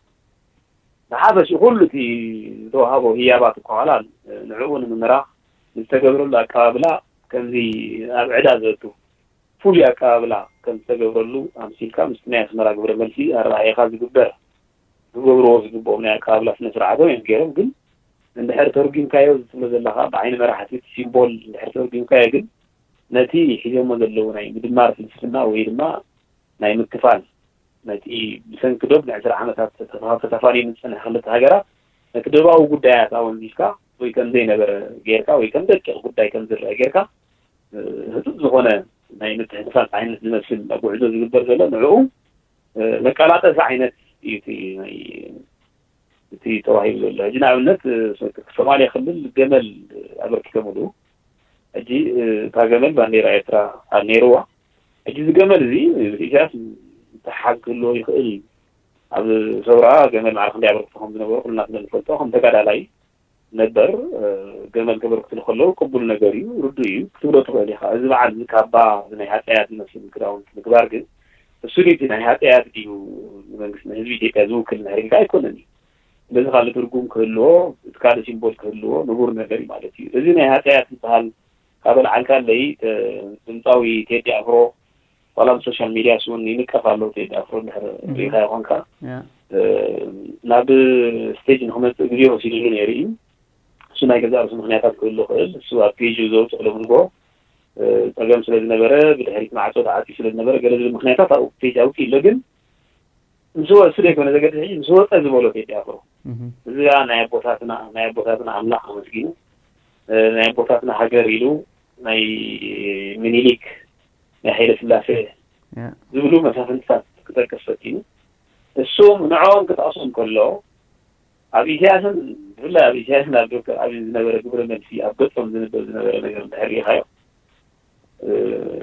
ንሓፈሽ ኩሉ እቲ ዝተዋሃቦ ህያባት እኳ ዋላ ንዕኡ ንምምራኽ ዝተገብረሉ ኣቀባብላ ከምዚ ኣብ ዕዳ ዘእቱ ፍሉይ ኣቀባብላ ከም ዝተገብረሉ ኣምሲልካ ምስቲ ናይ ኣስመራ ግብረ መልሲ ኣረኣእያኻ ዝግበር ክገብርዎ ዝግብኦም ናይ ኣቀባብላ ስነ ስርዓቶም እዮም ገይሮም። ግን እንድሕር ተርጒምካዮ ዝትብሎ ዘለኻ ብዓይኒ መራሕቲ እቲ ሲምቦል እንድሕር ተርጒምካዮ ግን ነቲ ሒዞሞ ዘለዉ ናይ ምድማር ፍልስፍና ወይ ድማ ናይ ምክፋል ነቲ ብሰንኪ ዶብ ንዕስራ ዓመታት ተተፋ- ተተፋንዮም ዝጸንሐ ክልተ ሃገራት ነቲ ዶባዊ ጉዳያት ኣወንዚፍካ ወይ ከም ዘይነበረ ጌርካ ወይ ከም ደቂቕ ጉዳይ ከም ዝረአ ጌርካ ህጹጽ ዝኾነ ናይ ምትሕንፋጽ ዓይነት ዝመስል ጉዕዞ ዝግበር ዘሎ ንዕኡ መቀላጠፊ ዓይነት እዩ እቲ ናይ እቲ ተዋሂቡ ዘሎ። ሕጂ ንኣብነት ሶማሌ ክልል ገመል ኣበርኪቶምሉ። ሕጂ እታ ገመል ባንዴራ ኤርትራ ኣብ ነይርዋ። ሕጂ እዚ ገመል እዚ ኢሳያስ ምትሕሓዝ ክህልዎ ይኽእል እዩ። ኣብ ሰውራ ገመል ማዕረ ክንደይ ኣበርክቶ ከም ዝነበሩ ኩልና ስለ ንፈልጦ ከም ተጋዳላይ ነበር። ገመል ከበርክትሉ ከለዉ ቅቡል ነገር እዩ፣ ርዱእ እዩ ክትብሎ ትኽእል ኢኻ። እዚ በዓል እዚ ካባ ናይ ሃፀያት ዝመስል ክዳውንቲ ምግባር ግን እሱ ድዩ ናይ ሃፀያት ድዩ ንመንግስቲ ንህዝቢ ኢትዮጵያ ዝውክል ንሕሪልካ ኣይኮነን እዩ። በዚ ካልእ ትርጉም ክህልዎ፣ እቲ ካልእ ሲምቦል ክህልዎ ንቡር ነገር እዩ ማለት እዩ። እዚ ናይ ሃፀያት ዝበሃል ካብ ኣልዓልካለይ፣ ድምፃዊ ቴዲ ኣፍሮ ዋላ ኣብ ሶሻል ሚድያስ እውን ይንቀፍ ኣለዉ። ቴዲ ኣፍሮ እንድሕር ሪኢኻ ይኾንካ ናብ ስቴጅ ንክመፅእ ግዜ ወሲድሉ ነይሩ እዩ። እሱ ናይ ገዛእ ርእሱ ምክንያታት ክህሉ ይኽእል። እሱ ኣብ ፔጁ ዘውፅእ ለምንጎ ፀገም ስለ ዝነበረ፣ ብድሕሪት ማዕፆ ተዓፅዩ ስለ ዝነበረ፣ ገለ ዝብል ምክንያታት ኣብኡ ፔጅ ኣውፅእ ኣሎ። ግን ምስ ወ- እሱ ዘይኮነ ዘገድስ ሕጂ ምስ ወፀ ዝበሎ ቴዲ ኣፍሮ እዚኣ ናይ ኣቦታትና ናይ ኣቦታትና ኣምላኽ ኣመስጊኑ፣ ናይ ኣቦታትና ሃገር ኢሉ፣ ናይ ምኒሊክ፣ ናይ ሃይለ ስላሴ ዝብሉ መሳፍንትታት ክጠቅስ ፈቲኑ። እሱም ንዕኦም ክጠቕሶም ከሎ፣ ኣብ ኢሳያስን ብፍላይ ኣብ ኢሳያስን ኣብ ዶክተር ኣብይ ዝነበረ ግብረ መልሲ፣ ኣብ ገጾም ዝንበብ ዝነበረ ነገር እንድሕር ርኢኻዮ፣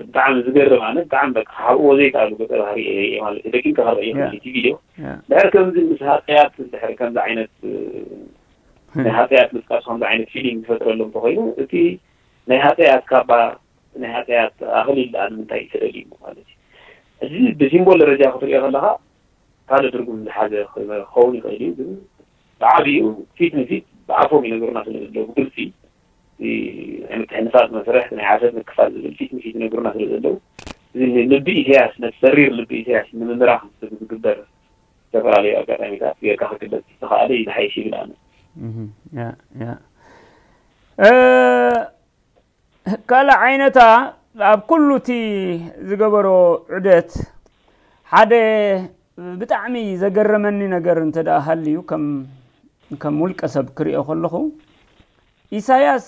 ብጣዕሚ ዝገርም፣ ኣነ ብጣዕሚ በቃ ክሓብእዎ ዘይከኣሉ ገጸ ባህሪ እየ ሪኤ ማለት እዩ። ደቂምካ ክረእዮ ክእል እቲ ቪድዮ። ድሕር ከምዚ ምስ ሃፀያት፣ ድሕር ከምዚ ዓይነት ናይ ሃፀያት ምጥቃስ ከምዚ ዓይነት ፊሊንግ ዝፈጥረሎም እንተኮይኑ፣ እቲ ናይ ሃፀያት ካባ፣ ናይ ሃፀያት ኣኽሊል ደኣ ንምንታይ እዩ ተደሊሙ ማለት እዩ። እዚ ብሲምቦል ደረጃ ክትሪኦ ከለኻ ካልእ ትርጉም ዝሓዘ ክኸውን ይኽእል እዩ። ግን ብዓብዩ ፊት ንፊት ብኣፎም ይነግሩና ስለ ዘለዉ፣ ብግልፂ ናይ ምትሕንፋፅ መስርሕ፣ ናይ ዓሰብ ምክፋል ዝብል ፊት ንፊት ይነግሩና ስለ ዘለዉ፣ እዚ ልቢ ኢሳያስ፣ ነቲ ሰሪር ልቢ ኢሳያስ ንምምራኽ ዝግበር ዝተፈላለዩ ኣጋጣሚታት ጌርካ ክግለፅ ዝተኻእለ እዩ ዝሓይሽ ይብል ኣነ። ካልእ ዓይነታ ኣብ ኩሉ እቲ ዝገበሮ ዑደት ሓደ ብጣዕሚ ዘገረመኒ ነገር እንተ ደኣ ሃልዩ ከም ውልቀ ሰብ ክሪኦ ከለኹ ኢሳያስ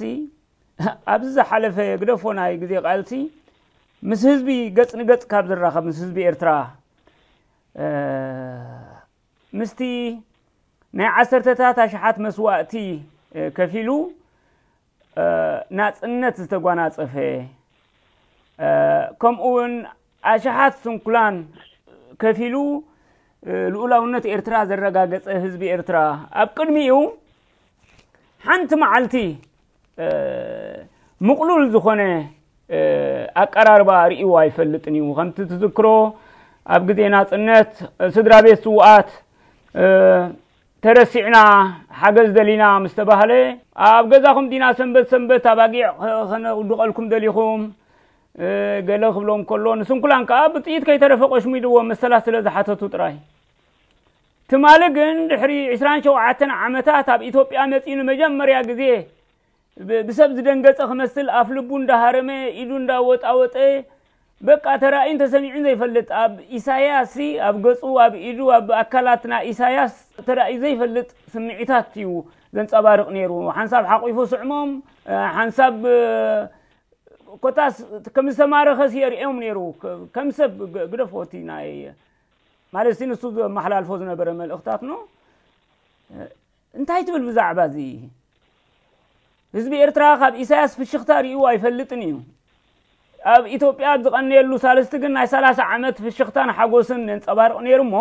ኣብዚ ዝሓለፈ ግደፎ ናይ ግዜ ቃልሲ ምስ ህዝቢ ገጽ ንገጽ ካብ ዝራኸብ ምስ ህዝቢ ኤርትራ ምስቲ ናይ ዓሰርተታት ኣሽሓት መስዋእቲ ከፊሉ ናጽነት ዝተጓናጸፈ ከምኡ እውን ኣሽሓት ስንኩላን ከፊሉ ልኡላውነት ኤርትራ ዘረጋገጸ ህዝቢ ኤርትራ ኣብ ቅድሚኡ ሓንቲ መዓልቲ ምቕሉል ዝኾነ ኣቀራርባ ርእይዎ ኣይፈልጥን እዩ። ከምቲ ትዝክሮ ኣብ ግዜ ናጽነት ስድራ ቤት ስውኣት ተረሲዕና ሓገዝ ደሊና ምስ ተባህለ ኣብ ገዛኹም ዲና ሰንበት ሰንበት ኣባጊዕ ከነውድቐልኩም ደሊኹም ገለ ክብሎም ከሎ ንስንኩላን ከኣ ብጥይት ከይተረፈ ቆሽሚድዎ መሰላት ስለ ዝሓተቱ ጥራይ። ትማሊ ግን ድሕሪ ዕስራን ሸውዓተን ዓመታት ኣብ ኢትዮጵያ መጺኡ ንመጀመርያ ግዜ ብሰብ ዝደንገጸ ክመስል ኣፍ ልቡ እንዳሃረመ ኢዱ እንዳወጣወጠ በቃ ተራእዩን ተሰሚዑን ዘይፈልጥ ኣብ ኢሳያስ ኣብ ገጹ ኣብ ኢዱ ኣብ ኣካላት ናይ ኢሳያስ ተራእዩ ዘይፈልጥ ስምዒታት እዩ ዘንጸባርቕ ነይሩ። ሓንሳብ ሓቂፉ ስዕሞም ሓንሳብ ኮታስ ከም ዝተማረኸስ የርእዮም ነይሩ ከም ሰብ ግደፎ እቲ ናይ ማለት ንሱ ዘመሓላልፎ ዝነበረ መልእኽታት ኖ እንታይ ትብል ብዛዕባ እዚ ህዝቢ ኤርትራ ካብ ኢሳያስ ፍሽኽታ ርእዩ ኣይፈልጥን እዩ ኣብ ኢትዮጵያ ኣብ ዝቐነየሉ ሳልስቲ ግን ናይ ሰላሳ ዓመት ፍሽኽታን ሓጎስን የንጸባርቕ ነይሩ እሞ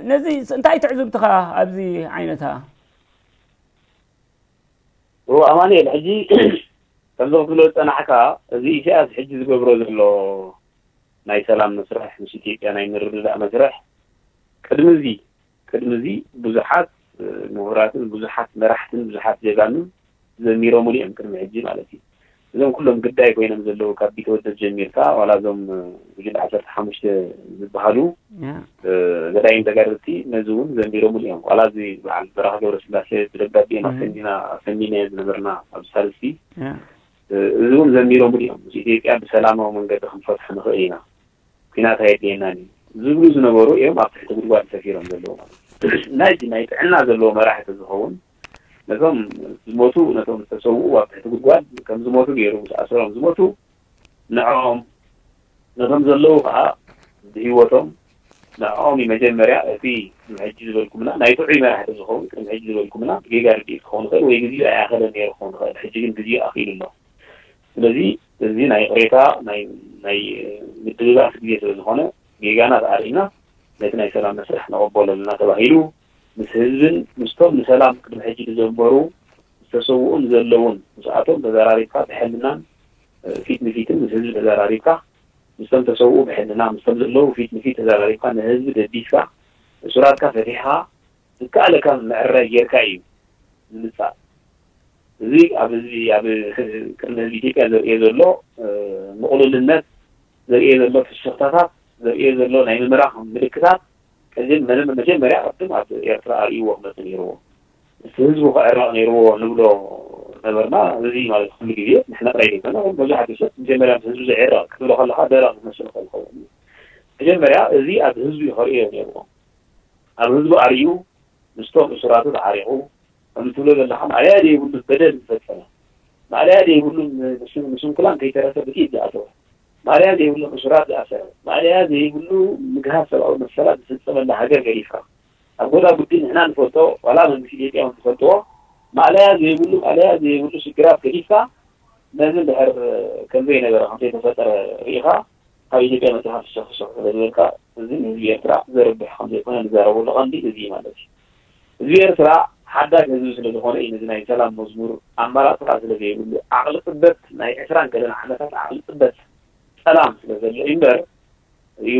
ነዚ እንታይ ትዕዝብትኻ ኣብዚ ዓይነታ እዎ ኣማኑኤል ሕጂ ከምዚ ክትብሎ ዝጸናሕካ እዚ ኢሳያስ ሕጂ ዝገብሮ ዘሎ ናይ ሰላም መስርሕ ምስ ኢትዮጵያ ናይ ምርድዳእ መስርሕ ቅድሚ እዚ ቅድሚ እዚ ብዙሓት ምሁራትን ብዙሓት መራሕትን ብዙሓት ጀጋኑን ዘሚሮምሉ እዮም ቅድሚ ሕጂ ማለት እዩ። እዞም ኩሎም ግዳይ ኮይኖም ዘለዉ ካብ ቢተወደድ ጀሚርካ ዋላ እዞም ጉጅለ ዓሰርተ ሓሙሽተ ዝበሃሉ ገዳይም ተጋደልቲ ነዚ እውን ዘሚሮምሉ እዮም። ዋላ እዚ በዓል በረኻ ገብረስላሴ ብደብዳቤ ኣሰሚና ኣሰሚናዮ ዝነበርና ኣብዚ ሳልስቲ እዚ እውን ዘሚሮምሉ እዮም። ምስ ኢትዮጵያ ብሰላማዊ መንገዲ ክንፈትሖ ንኽእል ኢና፣ ኲናት ኣየድልየናን እዩ ዝብሉ ዝነበሩ እዮም ኣብ ትሕቲ ጉድጓድ ሰፊሮም ዘለዉ ማለት እዩ። ናይ ናይ ጥዕና ዘለዎ መራሒ ተዝኸውን ነቶም ዝሞቱ ነቶም ዝተሰውኡ ኣብ ትሕቲ ጉድጓድ ከም ዝሞቱ ገይሩ ምስ ኣሰሮም ዝሞቱ ንዕኦም ነቶም ዘለዉ ከዓ ብህይወቶም ንዕኦም እዩ መጀመርያ እቲ ቅድሚ ሕጂ ዝበልኩምና ናይ ጥዑይ መራሒ ተዝኸውን ቅድሚ ሕጂ ዝበልኩምና ጌጋ ርድኢት ክኸውን ይኽእል ወይ ግዜኡ ኣይኣኸለን ነይሩ ክኸውን ይኽእል ሕጂ ግን ግዜኡ ኣኺሉ ኣሎ። ስለዚ እዚ ናይ ይቕሬታ ናይ ናይ ምድብባስ ግዜ ስለ ዝኾነ ጌጋና ተኣሪምና ነቲ ናይ ሰላም መስርሕ ንቐበሎ ኣለና ተባሂሉ ምስ ህዝብን ምስቶም ንሰላም ቅድሚ ሕጂ ዝዘመሩ ዝተሰውኡን ዘለውን ምስኣቶም ተዘራሪብካ ብሕልናን ፊት ንፊትን ምስ ህዝቢ ተዘራሪብካ ምስቶም ተሰውኡ ብሕልና ምስቶም ዘለዉ ፊት ንፊት ተዘራሪብካ ንህዝቢ ደቢስካ እሱራትካ ፈቲሕካ ዝከኣለካ ምዕራይ ጌርካ እዩ ዝምፃእ። እዚ ኣብ ህዝቢ ኣብ ቅድሚ ህዝቢ ኢትዮጵያ ዘርእዮ ዘሎ ምቕሉልነት ዘርእዮ ዘሎ ፍሽኽታታት ዘርእዮ ዘሎ ናይ ምምራኽ ምልክታት ቀዚን መጀመርያ ቅድም ኣብ ኤርትራ ኣርእይዎ ክመፅእ ነይርዎ። እቲ ህዝቡ ክዕረቕ ነይርዎ ንብሎ ነበርና። እዚ ማለት ኩሉ ግዜ ንሕና ጥራይ ዘይኮነ መብዛሕትኡ ሰብ መጀመርያ ምስ ህዝቡ ዘይዕረቕ ክትብሎ ከለኻ ደረቕ ዝመስል ክኸውን እዩ። መጀመርያ እዚ ኣብ ህዝቡ እዩ ከርእዮ ነይርዎ። ኣብ ህዝቡ ኣርእዩ ምስቶም እሱራቱ ተዓሪቑ ከም ትብሎ ዘለኻ ማእለያ ዘይብሉ በደል ዝፈጸመ ማእለያ ዘይብሉ ንስንኩላን ከይተረፈ ብኢድ ዝኣተወ ማእለያ ዘይብሉ እሱራት ዝኣሰረ ማእለያ ዘይብሉ ምግሃስ ሰብኣዊ መሰላት ዝፍጸመላ ሃገር ገዲፍካ ኣብ ጎዳ ጉዲ ንሕና ንፈልጦ ዋላ መንግስቲ ኢትዮጵያ እውን ዝፈልጥዎ ማእለያ ዘይብሉ ማእለያ ዘይብሉ ሽግራት ገዲፍካ ነዚ እንድሕር ከምዘይነበረ ከምዘይተፈጠረ ርኢኻ ካብ ኢትዮጵያ መፂኻ ፍሽኽ ፍሽኽ ስለ ዝበልካ እዚ ንህዝቢ ኤርትራ ዘርብሕ ከምዘይኮነ ንዛረበሉ ቀንዲ እዚ እዩ ማለት እዩ። ህዝቢ ኤርትራ ሓዳግ ህዝቢ ስለ ዝኾነ እዩ ነዚ ናይ ሰላም መዝሙር ኣማራፂ ከዓ ስለ ዘይብሉ ዓቕሊ ፅበት ናይ ዕስራን ገለን ዓመታት ዓቕሊ ፅበት ሰላም ስለ ዘሎ እዩ እምበር እዩ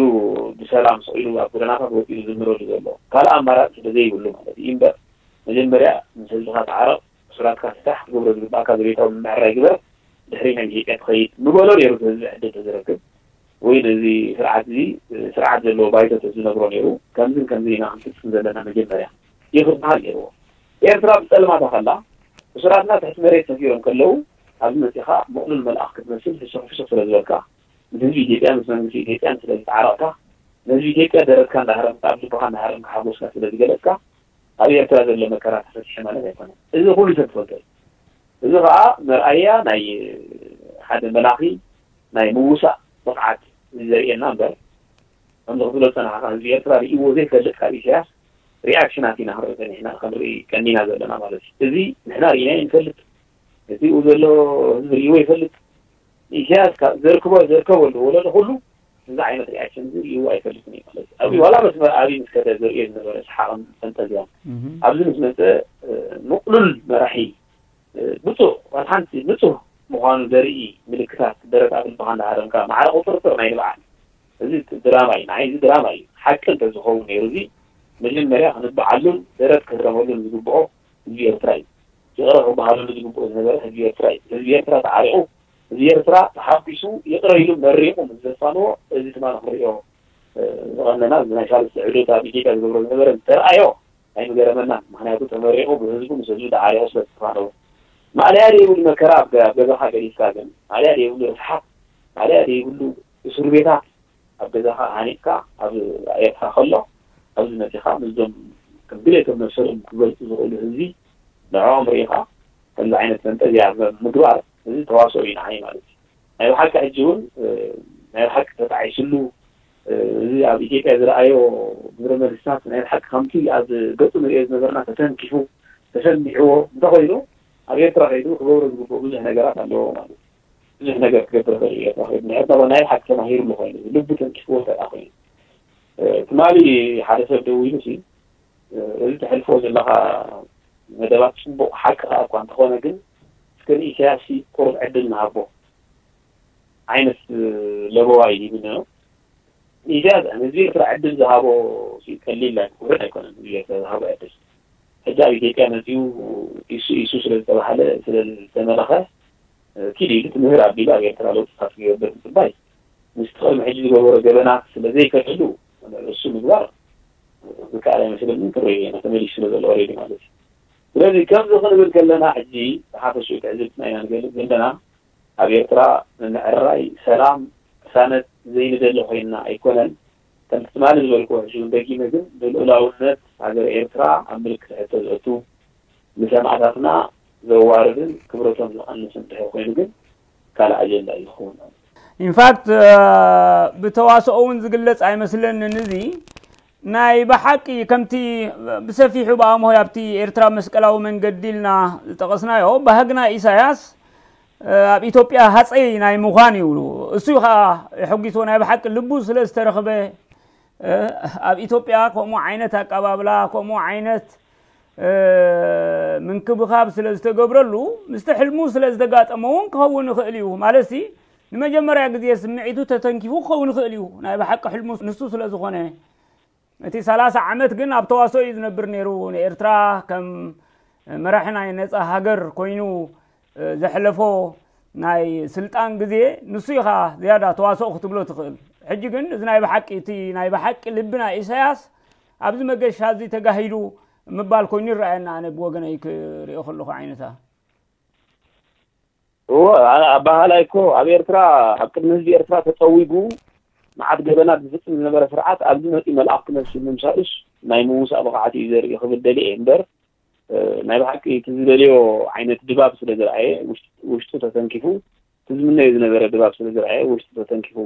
ብሰላም ስቕ ኢሉ ኣብ ጎደናታት ወፂኡ ዝዝምረሉ ዘሎ ካልእ ኣማራፂ ስለ ዘይብሉ ማለት እዩ እምበር መጀመርያ ምስ ህዝብኻ ተዓረቕ እሱራትካ ፍታሕ ክትገብሮ ዝግባእካ ዘቤታዊ ምምዕራይ ግበር ድሕሪ ናብ ኢትዮጵያ ትኸይድ ምበሎ ነይሩ እቲ ህዝቢ ዕድል ተዝረክብ ወይ ነዚ ስርዓት እዚ ስርዓት ዘለዎ ባይቶ ተዝነግሮ ነይሩ ከምዝን ከምዝን ኢና ክንፍፅም ዘለና መጀመርያ ይኽበሃል ነይርዎ ኤርትራ ብፀልማታ ከላ እሱራትና ትሕቲ መሬት ሰፊሮም ከለዉ ኣብዚ መፂኻ ምቕሉል መልኣኽ ክትመስል ፍሽኽ ፍሽኽ ስለ ዝበልካ ምስ ህዝቢ ኢትዮጵያ ምስ መንግስቲ ኢትዮጵያን ስለ ዝተዓረቕካ ንህዝቢ ኢትዮጵያ ደረትካ እንዳሃረምካ ኣብ ልብኻ እንዳሃረምካ ሓጎስካ ስለ ዝገለፅካ ኣብ ኤርትራ ዘሎ መከራ ተፈትሐ ማለት ኣይኮነን። እዚ ኩሉ ሰብ ትፈልጦ እዩ። እዚ ከዓ መርኣያ ናይ ሓደ መላኺ ናይ ምውሳእ ብቕዓት እዩ ዘርእየና እምበር ከምዚ ክትብሎ ዝፀናሕካ ህዝቢ ኤርትራ ርእይዎ ዘይፈልጥ ካብ ኢሳያስ ሪኣክሽናት ኢና ክንርኢ ፀኒሕና ክንርኢ ቀኒና ዘለና ማለት እዩ። እዚ ንሕና ርኢናዮ ንፈልጥ። እቲ ኡ ዘሎ ህዝቢ ርእይዎ ይፈልጥ። ኢሳያስ ካብ ዘርክቦ ዘርከበሉ ወለዶ ኩሉ እዚ ዓይነት ሪኣክሽን እዚ ርእይዎ ኣይፈልጥን እዩ ማለት እዩ። ኣብይ ዋላ መስመር ኣብይ ምስ ከደ ዘርእዮ ዝነበረ ሰሓቕን ፈንጠዝያን ኣብዚ ምስ መፀ ምቕሉል መራሒ ብፁዕ ዋላ ሓንቲ ንፁህ ምዃኑ ዘርኢ ምልክታት ደረት ኣብ ልብኻ እንዳሃረምካ ማዕረ ቁፅርፅር ናይ ንብዓት እዚ ድራማ እዩ። ንዓይ እዚ ድራማ እዩ። ሓቂ እንተዝኸውን ነይሩ እዚ መጀመርያ ክንበዓሉን ደረት ክህረመሉን ዝግብኦ ህዝቢ ኤርትራ እዩ። ይቕረ ክበሃለሉ ዝግብኦ ዝነበረ ህዝቢ ኤርትራ እዩ። ህዝቢ ኤርትራ ተዓሪቑ ህዝቢ ኤርትራ ተሓጒሱ ይቕረ ኢሉ መሪቑ ምስ ዘፋንዎ እዚ ትማሊ ክንሪኦ ዝቐነና እዚ ናይ ሳልስቲ ዕዶት ኣብ ኢትዮጵያ ዝገብሮ ዝነበረ ዝተርኣዮ ኣይምገረመናን። ምኽንያቱ ተመሪቑ ብህዝቡ ምስ ህዝቡ ተዓሪቑ ስለ ዝተፋነወ። ማእለያ ዘይብሉ መከራ ኣብ ገ- ኣብ ገዛኻ ገዲፍካ ግን ማእለያ ዘይብሉ ርስሓት ማእለያ ዘይብሉ እስር ቤታት ኣብ ገዛኻ ሃኒፅካ ኣብ ኤርትራ ከሎ ኣብዚ መፂኻ ምስዞም ከም ድሌቶም መሰሎም ክገልፁ ዝኽእሉ ህዝቢ ንዕኦም ርኢኻ ከምዚ ዓይነት ፈንጠዝያ ምግባር እዚ ተዋስኦ እዩ ንዓይ ማለት እዩ። ናይ ብሓቂ ሕጂ እውን ናይ ብሓቂ ተጣዒስሉ እዚ ኣብ ኢትዮጵያ ዝረኣዮ ግብረ መልስታት ናይ ብሓቂ ከምቲ ኣብ ገፁ ንሪኦ ዝነበርና ተተንኪፉ ተሰሚዕዎ እንተኮይኑ ኣብ ኤርትራ ከይዱ ክገብሮ ዝግብኦ ብዙሕ ነገራት ኣለዎ ማለት እዩ። ብዙሕ ነገር ክገብር ይኽእል እዩ ኤርትራ ከይዱ ናይ ኤርትራ ናይ ብሓቂ ተማሂርሉ ኮይኑ ልቡ ተንኪፍዎ ተኣ ኮይኑ ትማሊ ሓደ ሰብ ደዊሉ ሲ እዚ ተሕልፎ ዘለኻ መደባት ፅቡቕ ሓቂ ከዓ እኳ እንተኾነ ግን እስከ ንኢሳያስ ቁሩብ ዕድል ንሃቦ ዓይነት ለበዋ እዩ ሂብኒ ነው። ንኢሳያስ ህዝቢ ኤርትራ ዕድል ዝሃቦ ቀሊል ውሕድ ኣይኮነን። ህዝቢ ኤርትራ ዝሃቦ ዕድል ሕጂ ኣብ ኢትዮጵያ መፂኡ ኢሱ ኢሱ ስለ ዝተባሃለ ስለ ዝተመለኸ ኪድ ኢሉ ትምህር ኣቢሉ ኣብ ኤርትራ ለውጥታት ክገብር ምፅባይ ምስቲ ቅድሚ ሕጂ ዝገበሮ ገበናት ስለ ዘይከድሉ እሱ ምግባር ዝከኣል ኣይመስለንን። ክርኢ ኢና ተመሊሱ ስለ ዘሎ ኦሬዲ ማለት እዩ። ስለዚ ከምዚ ክንብል ከለና ሕጂ ብሓፈሽኡ ትዕዝብትና ኢና ንገልፅ ዘለና። ኣብ ኤርትራ ንምዕራይ ሰላም ቅሳነት ዘይንደሊ ኮይንና ኣይኮነን። ከምቲ ትማሊ ዝበልክዎ ሕጂ እውን ደጊመ ግን ንልኡላውነት ሃገር ኤርትራ ኣብ ምልክት ሕቶ ዘእቱ ንሰማእታትና ዘዋርድን ክብረቶም ዘቐንስ እንድሕር ኮይኑ ግን ካልእ ኣጀንዳ እዩ ዝኸውን ማለት እዩ። ኢንፋክት ብተዋስኦ እውን ዝግለፅ ኣይመስለንን እዚ ናይ ብሓቂ ከምቲ ብሰፊሑ ብኣምሆይ ኣብቲ ኤርትራ መስቀላዊ መንገዲ ኢልና ዝጠቐስናዮ ባህግና ኢሳያስ ኣብ ኢትዮጵያ ሃፀይ ናይ ምዃን እዩ። እሱ እዩ ከዓ የሐጒስዎ ናይ ብሓቂ ልቡ ስለ ዝተረኽበ ኣብ ኢትዮጵያ ከምኡ ዓይነት ኣቀባብላ፣ ከምኡ ዓይነት ምንክብኻብ ስለ ዝተገብረሉ፣ ምስቲ ሕልሙ ስለ ዝተጋጠመ እውን ክኸውን ይኽእል እዩ። ማለትሲ ንመጀመርያ ግዜ ስምዒቱ ተተንኪፉ ክኸውን ይኽእል እዩ፣ ናይ ብሓቂ ሕልሙ ንሱ ስለ ዝኾነ። እቲ ሰላሳ ዓመት ግን ኣብ ተዋስኦ እዩ ዝነብር ነይሩ። ንኤርትራ ከም መራሒ ናይ ነጻ ሃገር ኮይኑ ዘሕለፎ ናይ ስልጣን ግዜ ንሱ ኢኻ ዝያዳ ተዋስኦ ክትብሎ ትኽእል። ሕጂ ግን እዚ ናይ ብሓቂ፣ እቲ ናይ ብሓቂ ልቢ ናይ ኢሳያስ ኣብዚ መገሻ እዚ ተጋሂዱ ምባል ኮይኑ ይረኣየና፣ ኣነ ብወገነይ ክሪኦ ከለኹ ዓይነታ። እዎ፣ ኣነ ኣባሃላይ እኮ ኣብ ኤርትራ፣ ኣብ ቅድሚ ህዝቢ ኤርትራ ተጸዊጉ መዓት ገበናት ዝፍጽም ዝነበረ ስርዓት ኣብዚ መጺኡ መልኣኽ ክመስል ምምሳሉስ ናይ ምውሳእ ብቕዓት እዩ ዘርኢ ክብል ደልየ እየ እምበር፣ እ፣ ናይ ብሓቂ እቲ ዝደልዮ ዓይነት ድባብ ስለ ዝረኣየ፣ ውሽጥ-፣ ውሽጡ ተተንኪፉ፣ እቲ ዝምነዮ ዝነበረ ድባብ ስለ ዝረኣየ፣ ውሽጡ ተተንኪፉ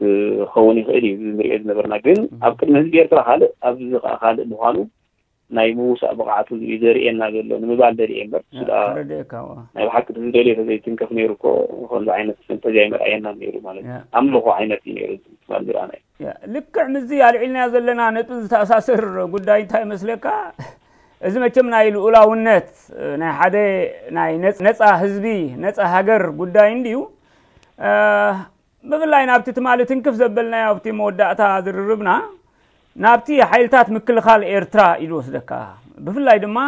ክኸውን ይኽእል እዩ፣ እዚ ንሪኦ ዝነበርና። ግን ኣብ ቅድሚ ህዝቢ ኤርትራ ካልእ፣ ኣብዚ ከኣ ካልእ ምዃኑ ናይ ምውሳእ ብቕዓቱ እዩ ዘርእየና ዘሎ ንምባል ደልየ እምበር፣ እሱ ደኣ ተረድኤካ። እዋ። ናይ ብሓቂ እቲ ዝደልዮ ተዘይትንከፍ ነይሩ እኮ፣ ከምዚ ዓይነት ፈንጠዝያ ኣይመርኣየናን ነይሩ ማለት እዩ። ያ። ኣምልኾ ዓይነት እዩ ነይሩ፣ እዚ ትማል ዝረኣናዮ። ያ፣ ልክዕ ምስዚ ኣልዒልናዮ ዘለና ነጥቢ ዝተኣሳሰር ጉዳይ እንታይ ይመስለካ? እዚ መቸም ናይ ልኡላውነት፣ ናይ ሓደ ናይ ነጽ-፣ ነጻ ህዝቢ፣ ነጻ ሃገር ጉዳይ እንድዩ። እ፣ ብፍላይ ናብቲ ትማሊ ትንክፍ ዘበልናዮ ኣብቲ መወዳእታ ዝርርብና፣ ናብቲ ሓይልታት ምክልኻል ኤርትራ እዩ ዝወስደካ። ብፍላይ ድማ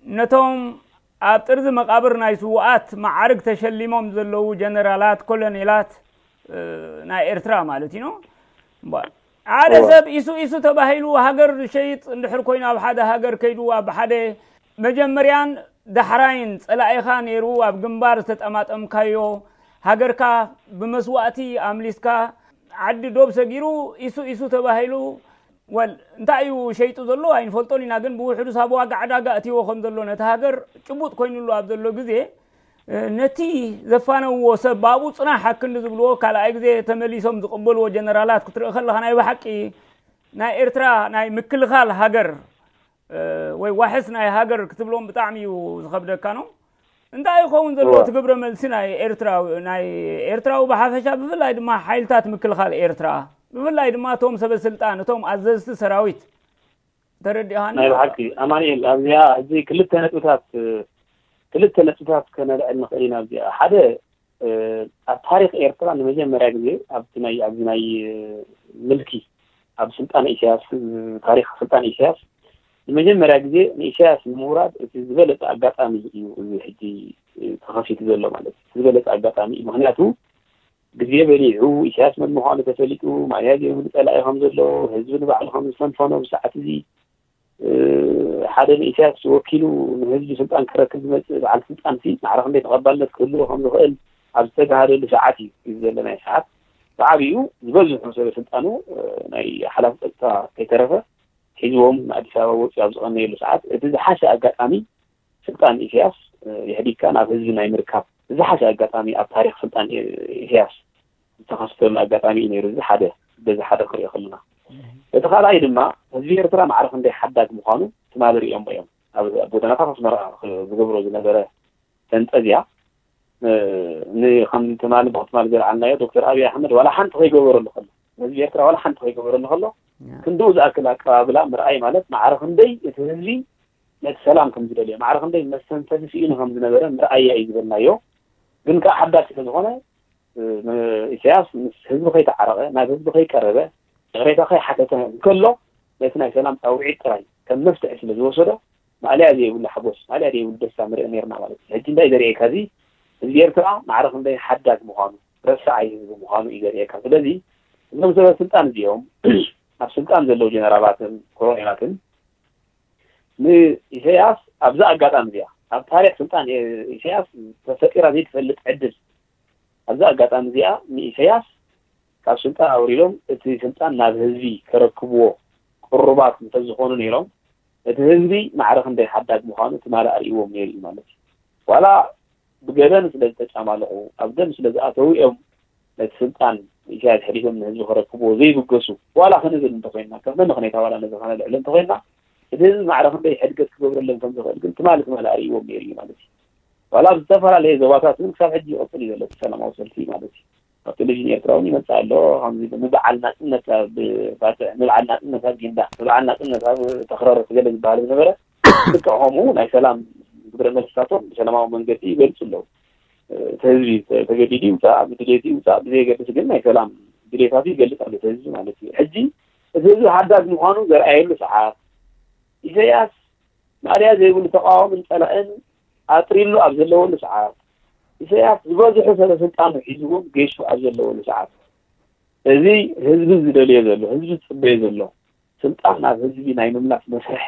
ነቶም ኣብ ጥርዚ መቓብር ናይ ስዉኣት መዓርግ ተሸሊሞም ዘለዉ ጀነራላት፣ ኮሎኔላት፣ እ፣ ናይ ኤርትራ ማለት እዩ። እምበኣር ሓደ እወ። ሰብ ኢሱ ኢሱ ተባሂሉ ሃገር ዝሸይጥ እንድሕር ኮይኑ ኣብ ሓደ ሃገር ከይዱ ኣብ ሓደ መጀመርያን ዳሕራይን ጸላኢኻ ነይሩ ኣብ ግንባር ዝተጠማጠምካዮ ሃገርካ ብመስዋእቲ ኣምሊስካ ዓዲ ዶብ ሰጊሩ ኢሱ ኢሱ ተባሂሉ ወል እንታይ እዩ ሸይጡ ዘሎ ኣይንፈልጦን ኢና፣ ግን ብውሕዱስ ኣብ ዋጋ ዕዳጋ እትይዎ ከም ዘሎ ነቲ ሃገር ጭቡጥ ኮይኑሉ ኣብ ዘሎ ግዜ፣ እ፣ ነቲ ዘፋነውዎ ሰብ ብኣብኡ ጽናሕ ኣክንዲ ዝብልዎ ካልኣይ ግዜ ተመሊሶም ዝቕበልዎ ጀነራላት ክትርኢ ከለኻ ናይ ብሓቂ ናይ ኤርትራ ናይ ምክልኻል ሃገር፣ እ፣ ወይ ዋሕስ ናይ ሃገር ክትብሎም ብጣዕሚ እዩ ዝኸብደካ ነው። እንታይ ይኸውን ዘሎ እወ። እቲ ግብረ መልሲ ናይ ኤርትራዊ፣ ናይ ኤርትራዊ ብሓፈሻ፣ ብፍላይ ድማ ሓይልታት ምክልኻል ኤርትራ፣ ብፍላይ ድማ እቶም ሰበ ስልጣን፣ እቶም ኣዘዝቲ ሰራዊት ተረዲእሃኒ? ናይ ብሓቂ ኣማኑኤል፣ ኣብዚኣ ሕጂ ክልተ ነጥብታት፣ ክልተ ነጥብታት ከነልዕል ንኽእል ኢና። ኣብዚኣ ሓደ፣ እ፣ ኣብ ታሪኽ ኤርትራ ንመጀመርያ ግዜ ኣብቲ ናይ፣ ኣብዚ ናይ፣ እ፣ ምልኪ ኣብ ስልጣን ኢሳያስ፣ ታሪኽ ስልጣን ኢሳያስ ንመጀመርያ ግዜ ንኢሳያስ ንምውራድ እቲ ዝበለጸ ኣጋጣሚ እዩ እዚ ሕጂ፣ እ፣ ተኸፊቱ ዘሎ ማለት እዩ። እቲ ዝበለጸ ኣጋጣሚ እዩ። ምኽንያቱ ግዜ በሊዑ፣ ኢሳያስ መን ምዃኑ ተፈሊጡ፣ ማእለያ ዘይብሉ ጸላኢ ከም ዘሎ፣ ህዝቢ ንባዕሉ ከም ዝፈንፈኖ፣ ብሰዓት እዚ፣ እ፣ ሓደ ንኢሳያስ ወኪሉ ንህዝቢ ስልጣን ክረክብ ዝመጽእ በዓል ስልጣንሲ ማዕረ ክንደይ ተቐባልነት ክህልዎ ከም ዝኽእል ኣብ ዝተጋሃደሉ ሰዓት እዩ፣ እዚ ዘለናዮ ሰዓት። ብዓቢኡ ዝበዝሑ ሰበ ስልጣኑ፣ እ፣ ናይ ሓላፊ ጸጥታ ከይተረፈ ሒዝዎም ንኣዲስ ኣበባ ወጺኡ ኣብ ዝቐነየሉ ሰዓት፣ እቲ ዝሓሸ ኣጋጣሚ ስልጣን ኢሳያስ፣ እ፣ የሕዲግካ ናብ ህዝቢ ናይ ምርካብ ዝሓሸ ኣጋጣሚ ኣብ ታሪኽ ስልጣን ኢ-፣ ኢሳያስ ዝተኸሰተሉ ኣጋጣሚ እዩ ነይሩ። እዚ ሓደ፣ በዚ ሓደ ክሪኦ ከለና። እህ። እቲ ካልኣይ ድማ ህዝቢ ኤርትራ ማዕረ ክንደይ ሓዳግ ምዃኑ ትማሊ ርእዮሞ እዮም። ኣብ፣ ኣብ ጎደናታት ኣስመራ ዝገብሮ ዝነበረ ፈንጠዝያ፣ እ፣ ን-፣ ከም ትማሊ፣ ብትማሊ ዘልዓልናዮ ዶክተር ኣብይ ኣሕመድ ዋላ ሓንቲ ከይገበረሉ ከሎ፣ ህዝቢ ኤርትራ ዋላ ሓንቲ ከይገበረሉ ከሎ፣ ያ። ክንድኡ ዝኣክል ኣቀባብላ ምርኣይ ማለት ማዕረ ክንደይ እቲ ህዝቢ ነቲ ሰላም ከም ዝደልዮ፣ ማዕረ ክንደይ መስተንፈሲ ስኢኑ ከም ዝነበረ ምርኣያ እዩ ዝበልናዮ። ግን ከኣ ሓዳግ ስለ ዝኾነ፣ እ፣ ን-፣ ኢሳያስ ምስ ህዝቢ ከይተዓረቐ፣ ናብ ህዝቢ ከይቀረበ፣ ይቕሬታ ከይሓተተ እንከሎ፣ ነቲ ናይ ሰላም ጻውዒት ጥራይ ከም መፍትሒ ስለ ዝወሰዶ፣ ማእለያ ዘይብሉ ሓጎስ፣ ማእለያ ዘይብሉ ደስታ ንርኢ ነይርና ማለት እዩ። ሕጂ እንታይ ዘርእየካ እዚ፣ ህዝቢ ኤርትራ ማዕረ ክንደይ ሓዳግ ምዃኑ፣ ረሳዓይ ህዝቢ ምዃኑ እዩ ዘርእየካ። ስለዚ እዞም ሰበ ስልጣን እዚኦም፣ ኣብ ስልጣን ዘለዉ ጀነራላትን ኮሎኔላትን ንኢሳያስ ኣብዛ ኣጋጣሚ እዚኣ፣ ኣብ ታሪኽ ስልጣን ኢ-፣ ኢሳያስ ተፈጢራ ዘይትፈልጥ ዕድል፣ ኣብዛ ኣጋጣሚ እዚኣ ንኢሳያስ ካብ ስልጣን ኣውሪዶም እቲ ስልጣን ናብ ህዝቢ ከረክብዎ ቅሩባት እንተዝኾኑ ነይሮም፣ እቲ ህዝቢ ማዕረ ክንደይ ሓዳግ ምዃኑ ትማሊ ኣርእይዎም ነይሩ እዩ ማለት እዩ። ዋላ ብገበን ስለ ዝተጫማለቑ፣ ኣብ ደም ስለ ዝኣተዉ እዮም ነቲ ስልጣን ኢሳያስ ሕዲጎም ንህዝቢ ከረክብዎ ዘይብገሱ። ዋላ ክንብል እንተኾይንና፣ ከም መን ሁኔታ ዋላ ነዚ ከነልዕሎ እንተኾይንና፣ እቲ ህዝቢ ማዕረ ክንደይ ሕድገት ክገብረሎም ከም ዝኽእል ግን ትማሊ ትማሊ ኣርእይዎም ነይሩ እዩ ማለት እዩ። ዋላ ኣብ ዝተፈላለየ ዞባታት እውን ክሳብ ሕጂ ይቕጽል እዩ ዘሎ እቲ ሰላማዊ ሰልፊ ማለት እዩ። ኣብ ቴሌቪዥን ኤርትራ እውን ይመጽእ ኣሎ። ከምዚ ንበዓል ናጽነት ኣብ ባጽዕ፣ ንበዓል ናጽነት ኣብ ጊንዳዕ፣ ንበዓል ናጽነት ኣብ ተኽረረት ገለ ዝበሃል ዝነበረ፣ ልክዕ ከምኡ ናይ ሰላም ግብረ መልስታቶም ብሰላማዊ መንገዲ ይገልጹ ኣለዉ። እቲ ህዝቢ ተገዲዱ ይውጻእ፣ ብድሌቱ ይውጻእ ብዘየገድስ ግን ናይ ሰላም ድሌታቱ ይገልጽ ኣሎ እቲ ህዝቢ ማለት እዩ። ሕጂ እቲ ህዝቢ ሓዳግ ምዃኑ ዘርኣየሉ ሰዓት፣ ኢሳያስ ማእለያ ዘይብሉ ተቓዋምን ጸላእን ኣጥሪሉ ኣብ ዘለወሉ ሰዓት፣ ኢሳያስ ዝበዝሑ ሰበ ስልጣኑ ሒዝዎም ገይሹ ኣብ ዘለወሉ ሰዓት፣ እዚ ህዝቢ ዝደልዮ ዘሎ፣ ህዝቢ ዝጽበዮ ዘሎ ስልጣን ናብ ህዝቢ ናይ ምምላስ መስርሕ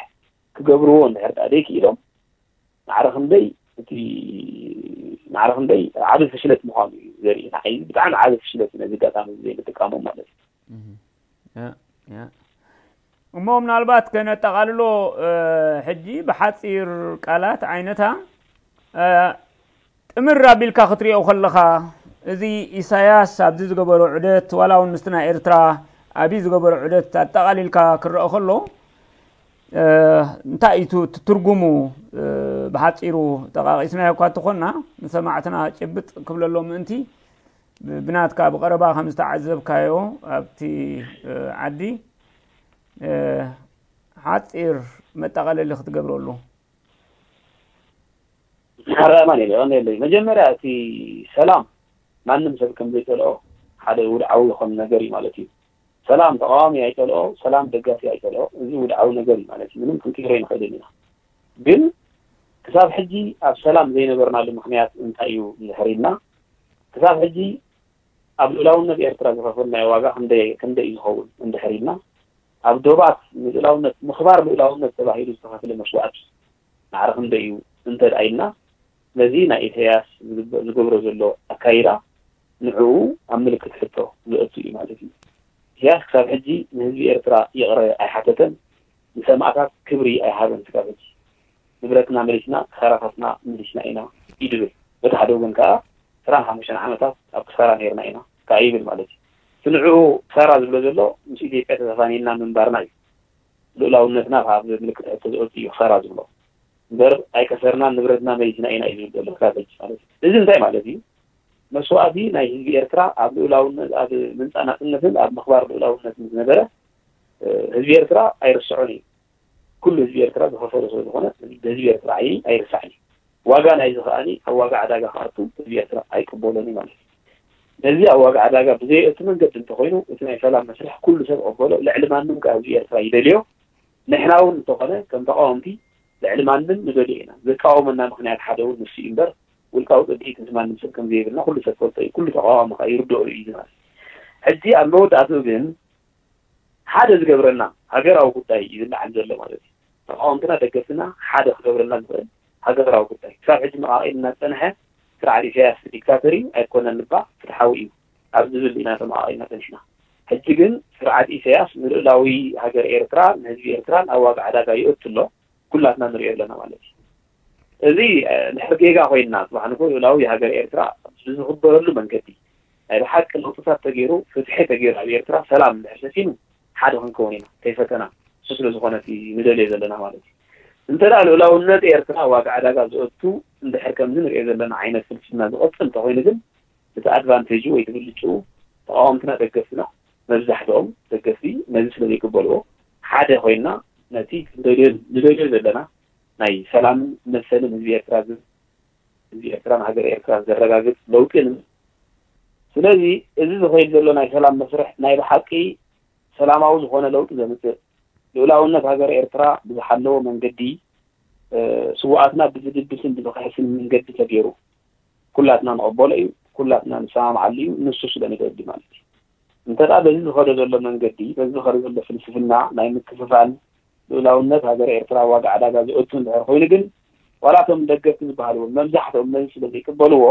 ክገብርዎ እንድሕር ደኣ ዘይክኢሎም፣ ማዕረ ክንደይ እቲ ማዕረ ክንደይ ዓቢ ፍሽለት ምዃኑ እዩ ዘርኢ። ንዓይ ብጣዕሚ ዓቢ ፍሽለት እዩ ነዚ ኣጋጣሚ እዚ ዘይምጥቃሞም ማለት እዩ። ያ፣ ያ። እሞ ምናልባት ከነጠቓልሎ፣ እ፣ ሕጂ ብሓጺር ቃላት ዓይነታ፣ እ፣ ጥምር ኣቢልካ ክትሪኦ ከለኻ፣ እዚ ኢሳያስ ኣብዚ ዝገበሮ ዑደት፣ ዋላ እውን ምስቲ ናይ ኤርትራ ኣብይ ዝገበሮ ዑደት ኣጠቓሊልካ ክረአ ከሎ፣ እ፣ እንታይ እዩ እቲ ትርጉሙ? እ፣ ብሓጺሩ ጠቓቒስናዮ እኳ እንተኾንና፣ ንሰማዕትና ጭብጥ ክብለሎም ምእንቲ፣ ብ-፣ ብናትካ ብቐረባ ከም ዝተዓዘብካዮ ኣብቲ፣ እ፣ ዓዲ፣ እ፣ ሓጺር መጠቓለሊ ክትገብረሉ። ሓራይ ኣማን የለ፣ የቐንየለይ። መጀመርያ እቲ ሰላም ማንም ሰብ ከም ዘይጸልኦ ሓደ ውድዓዊ ዝኾነ ነገር እዩ ማለት እዩ። ሰላም ተቓዋሚ ኣይጸልኦ፣ ሰላም ደጋፊ ኣይጸልኦ፣ እዚ ውድዓዊ ነገር እዩ ማለት እዩ። ምንም ክንቅይሮ ኣይንኽእልን ኢና። ግን ክሳብ ሕጂ ኣብ ሰላም ዘይነበርናሉ ምኽንያት እንታይ እዩ እንድሕር ኢልና፣ ክሳብ ሕጂ ኣብ ልኡላውነት ኤርትራ ዝኸፈልናዮ ዋጋ ክንደይ፣ ክንደይ እዩ ዝኸውን እንድሕር ኢልና፣ ኣብ ዶባት ንልኡላውነት፣ ምኽባር ልኡላውነት ተባሂሉ ዝተኸፍለ መስዋእቲ ማዕረ ክንደይ እዩ እንተ ደኣ ኢልና፣ ነዚ ናይ ኢሳያስ ዝግበ-፣ ዝገብሮ ዘሎ ኣካይዳ ንዕኡ ኣብ ምልክት ሕቶ ዘእቱ እዩ ማለት እዩ። ኢሳያስ ክሳብ ሕጂ ንህዝቢ ኤርትራ ይቕረ ኣይሓተተን፣ ንሰማእታት ክብሪ ኣይሃበን። ክሳብ ሕጂ ንብረትና መሊስና፣ ክሳራታትና መሊስና ኢና እዩ ዝብል። በቲ ሓደ ወገን ከኣ ዕስራን ሓሙሽተን ዓመታት ኣብ ክሳራ ነይርና ኢና ከኣ ይብል ማለት እዩ። እቲ ንዕኡ ክሳራ ዝብሎ ዘሎ ምስ ኢትዮጵያ ተተፋኒንና ምንባርና እዩ። ልኡላውነትና ካብ ምልክት ሕቶ ዘእቱ እዩ ክሳራ ዝብሎ። እምበር ኣይከሰርናን፣ ንብረትና መሊስና ኢና እዩ ዝብል ዘሎ ክሳብ ሕጂ ማለት እዩ። እዚ እንታይ ማለት እዩ? መስዋእቲ ናይ ህዝቢ ኤርትራ ኣብ ልኡላውነት፣ ኣብ ምምጻእ ናጽነትን ኣብ ምኽባር ልኡላውነትን ዝነበረ፣ እ፣ ህዝቢ ኤርትራ ኣይርስዖን እዩ። ኩሉ ህዝቢ ኤርትራ ዝኸፈሎ ስለ ዝኾነ፣ ህዝቢ ኤርትራ ኣይ-፣ ኣይርሳዕን እዩ። ዋጋ ናይዚ ከኣኒ ኣብ ዋጋ ዕዳጋ ክኣቱ ህዝቢ ኤርትራ ኣይቅበሎን እዩ ማለት እዩ። ነዚ ኣብ ዋጋ ዕዳጋ ብዘየእቱ መንገዲ እንተኾይኑ፣ እቲ ናይ ሰላም መስርሕ ኩሉ ሰብ ይቕበሎ፣ ልዕሊ ማንም ከኣ ህዝቢ ኤርትራ ይደልዮ። ንሕና እውን እንተኾነ ከም ተቃወምቲ ልዕሊ ማንም ንደልዮ ኢና። ዘቃወመና ምኽንያት ሓደ እውን ንሱ እዩ እምበር፣ ውልቃዊ ጽግዒት ምስ ማንም ሰብ ከም ዘይብልና ኩሉ ሰብ ፈልጦ እዩ። ኩሉ ተቃዋሚ ከኣ ይርድኦ እዩ እዚ ማለት እዩ። ሕጂ ኣብ መወዳእትኡ ግን ሓደ ዝገብረና ሃገራዊ ጉዳይ እዩ ዝለዓል ዘሎ ማለት እዩ። ተቃወምትና ደገፍትና ሓደ ክገብረና ዝኽእል ሃገራዊ ጉዳይ። ክሳብ ሕጂ መቓቒልና ዝጸንሐ ስርዓት ኢሳያስ ዲክታተር እዩ፣ ኣይኮነን እባ ፍትሓዊ እዩ ኣብ ዝብል ኢና ተመቓቒልና ጸኒሕና። ሕጂ ግን ስርዓት ኢሳያስ ንልኡላዊ ሃገር ኤርትራ፣ ንህዝቢ ኤርትራ ኣብ ዋጋ ዕዳጋ ይእቱ ኣሎ። ኩላትና ንሪኦ ኣለና ማለት እዩ። እዚ፣ እ፣ እንድሕር ጌጋ ኮይንና፣ ጽባሕ ንግሆ ልኡላዊ ሃገር ኤርትራ ብዝኽበረሉ መንገዲ ናይ ብሓቂ ለውጥታት ተገይሩ፣ ፍትሒ ተገይሩ፣ ኣብ ኤርትራ ሰላም እንድሕር ሰፊኑ ሓደ ክንከውን ኢና፣ ከይፈተና። እሱ ስለ ዝኾነ እቲ ንደልዮ ዘለና ማለት እዩ። እንተ ደኣ ልኡላውነት ኤርትራ ዋጋ ዕዳጋ ዘእቱ እንድሕር ከምዚ ንሪኦ ዘለና ዓይነት ፍልስፍና ዝቐጽል እንተኾይኑ ግን፣ እቲ ኣድቫንቴጁ ወይ እቲ ብልጭኡ ተቃወምትና ደገፍትና፣ መብዛሕትኦም ደገፍቲ ነዚ ስለ ዘይቅበልዎ፣ ሓደ ኮይንና ነቲ ክንደልዮ፣ ንደልዮ ዘለና ናይ ሰላምን መሰልን ህዝቢ ኤርትራ ዝ-፣ ህዝቢ ኤርትራን ሃገር ኤርትራን ዘረጋግጽ ለውጢ ን-፣ ስለዚ እዚ ዝኸይድ ዘሎ ናይ ሰላም መስርሕ ናይ ብሓቂ ሰላማዊ ዝኾነ ለውጢ ዘምጽእ፣ ልኡላውነት ሃገር ኤርትራ ብዝሓለወ መንገዲ፣ እ፣ ስውኣትና ብዝድብስን ብዝኽሕስን መንገዲ ተገይሩ ኩላትና ንቕበሎ እዩ፣ ኩላትና ንሰማምዓሉ እዩ፣ ንሱ ስለ ንደሊ ማለት እዩ። እንተ ደኣ በዚ ዝኸዶ ዘሎ መንገዲ፣ በዚ ዝኸዶ ዘሎ ፍልስፍና ናይ ምክፍፋል፣ ልኡላውነት ሃገረ ኤርትራ ዋጋ ዕዳጋ ዘእቱ እንድሕር ኮይኑ ግን፣ ዋላ እቶም ደገፍቲ ዝበሃሉ እውን መብዛሕትኦም ነዚ ስለ ዘይቅበልዎ፣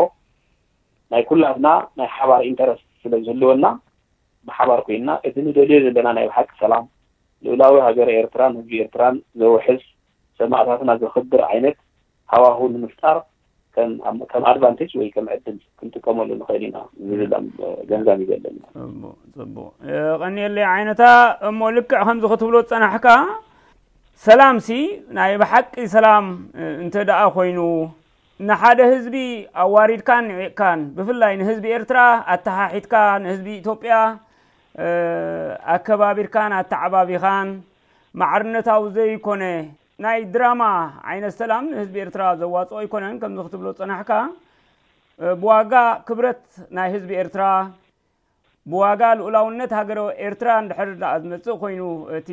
ናይ ኩላትና ናይ ሓባር ኢንተረስት ስለ ዝህልወና፣ ብሓባር ኮይንና እቲ ንደልዮ ዘለና ናይ ብሓቂ ሰላም፣ ልኡላዊ ሃገረ ኤርትራን ህዝቢ ኤርትራን ዘውሕስ፣ ሰማእታትና ዘኽብር ዓይነት ሃዋሁ ንምፍጣር ከም፣ ከም ኣድቫንቴጅ ወይ ከም ዕድል ክንጥቀመሉ ንኽእል ኢና ዝብል፣ እ፣ ገምጋም እዩ ዘለኒ። ጽቡቕ፣ ጽቡቕ። የቐንየለይ ዓይነታ። እሞ ልክዕ ከምዚ ክትብሎ ዝጸናሕካ፣ ሰላምሲ ናይ ብሓቂ ሰላም፣ እ፣ እንተ ደኣ ኮይኑ፣ ንሓደ ህዝቢ ኣዋሪድካን ንዒቕካን፣ ብፍላይ ንህዝቢ ኤርትራ ኣተሓሒድካ፣ ንህዝቢ ኢትዮጵያ፣ እ፣ ኣከባቢርካን ኣተዓባቢኻን፣ ማዕርነታዊ ዘይኮነ ናይ ድራማ ዓይነት ሰላም ንህዝቢ ኤርትራ ዘዋጽኦ ኣይኮነን። ከምዚ ክትብሎ ጸናሕካ፣ እ፣ ብዋጋ ክብረት ናይ ህዝቢ ኤርትራ፣ ብዋጋ ልኡላውነት ሃገረ ኤርትራ እንድሕር ደኣ ዝመጽእ ኮይኑ፣ እቲ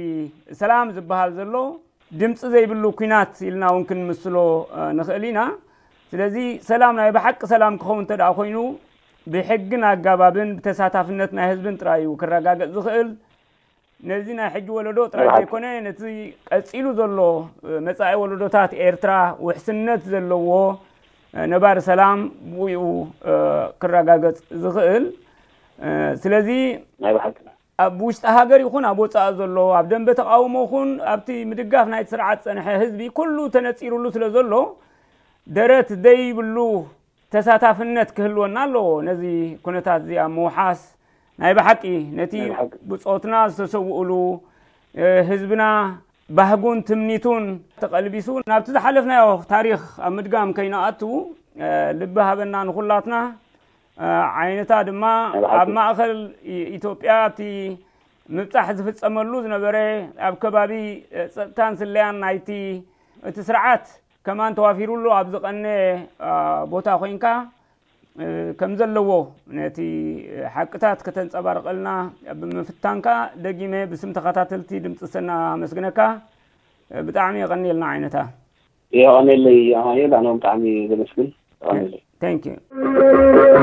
ሰላም ዝበሃል ዘሎ ድምጺ ዘይብሉ ኲናት ኢልና እውን ክንምስሎ፣ እ፣ ንኽእል ኢና። ስለዚ ሰላም ናይ ብሓቂ ሰላም ክኸውን እንተ ደኣ ኮይኑ፣ ብሕግን ኣጋባብን ብተሳታፍነት ናይ ህዝብን ጥራይ እዩ ክረጋገጽ ዝኽእል። ነዚ ናይ ሕጂ ወለዶ ጥራይ ዘይኮነ፣ ነቲ ቀጺሉ ዘሎ፣ እ፣ መጻኢ ወለዶታት ኤርትራ ውሕስነት ዘለዎ፣ እ፣ ነባሪ ሰላም ብኡ እዩ፣ እ፣ ክረጋገጽ ዝኽእል። እ፣ ስለዚ ናይ ብሓቂ ኣብ ውሽጢ ሃገር ይኹን ኣብ ወጻኢ ዘሎ፣ ኣብ ደንበ ተቃውሞ ይኹን ኣብቲ ምድጋፍ ናይቲ ስርዓት ጸንሐ ህዝቢ፣ ኩሉ ተነጺሩሉ ስለ ዘሎ፣ ደረት ዘይብሉ ተሳታፍነት ክህልወና ኣለዎ። ነዚ ኩነታት እዚ ኣብ ምውሓስ ናይ ብሓቂ ነቲ ናይ ብሓቂ። ብጾትና ዝተሰውኡሉ፣ እ፣ ህዝብና ባህጉን ትምኒቱን ተቐልቢሱ ናብቲ ዝሓለፍናዮ ታሪኽ ኣብ ምድጋም ከይንኣቱ፣ እ፣ ልቢ ሃበና ንኹላትና። እ፣ ዓይነታ ድማ ናይ ብሓቂ። ኣብ ማእከል ኢ-፣ ኢትዮጵያ ኣብቲ ምብጻሕ ዝፍጸመሉ ዝነበረ ኣብ ከባቢ፣ እ፣ ጸጥታን ስለያን ናይቲ እቲ ስርዓት ከማን ተዋፊሩሉ ኣብ ዝቐነ፣ እ፣ ቦታ ኮይንካ፣ እ፣ ከም ዘለዎ ነቲ ሓቅታት ከተንጸባርቐልና ብምፍታንካ ደጊመ ብስም ተኸታተልቲ ድምጺ ሰና ኣመስግነካ። እ፣ ብጣዕሚ የቐንየልና ዓይነታ። የቐንየለይ ኣማኑኤል፣ ኣነ እውን ብጣዕሚ ዘመስግን። የቐንየለይ። Thank you።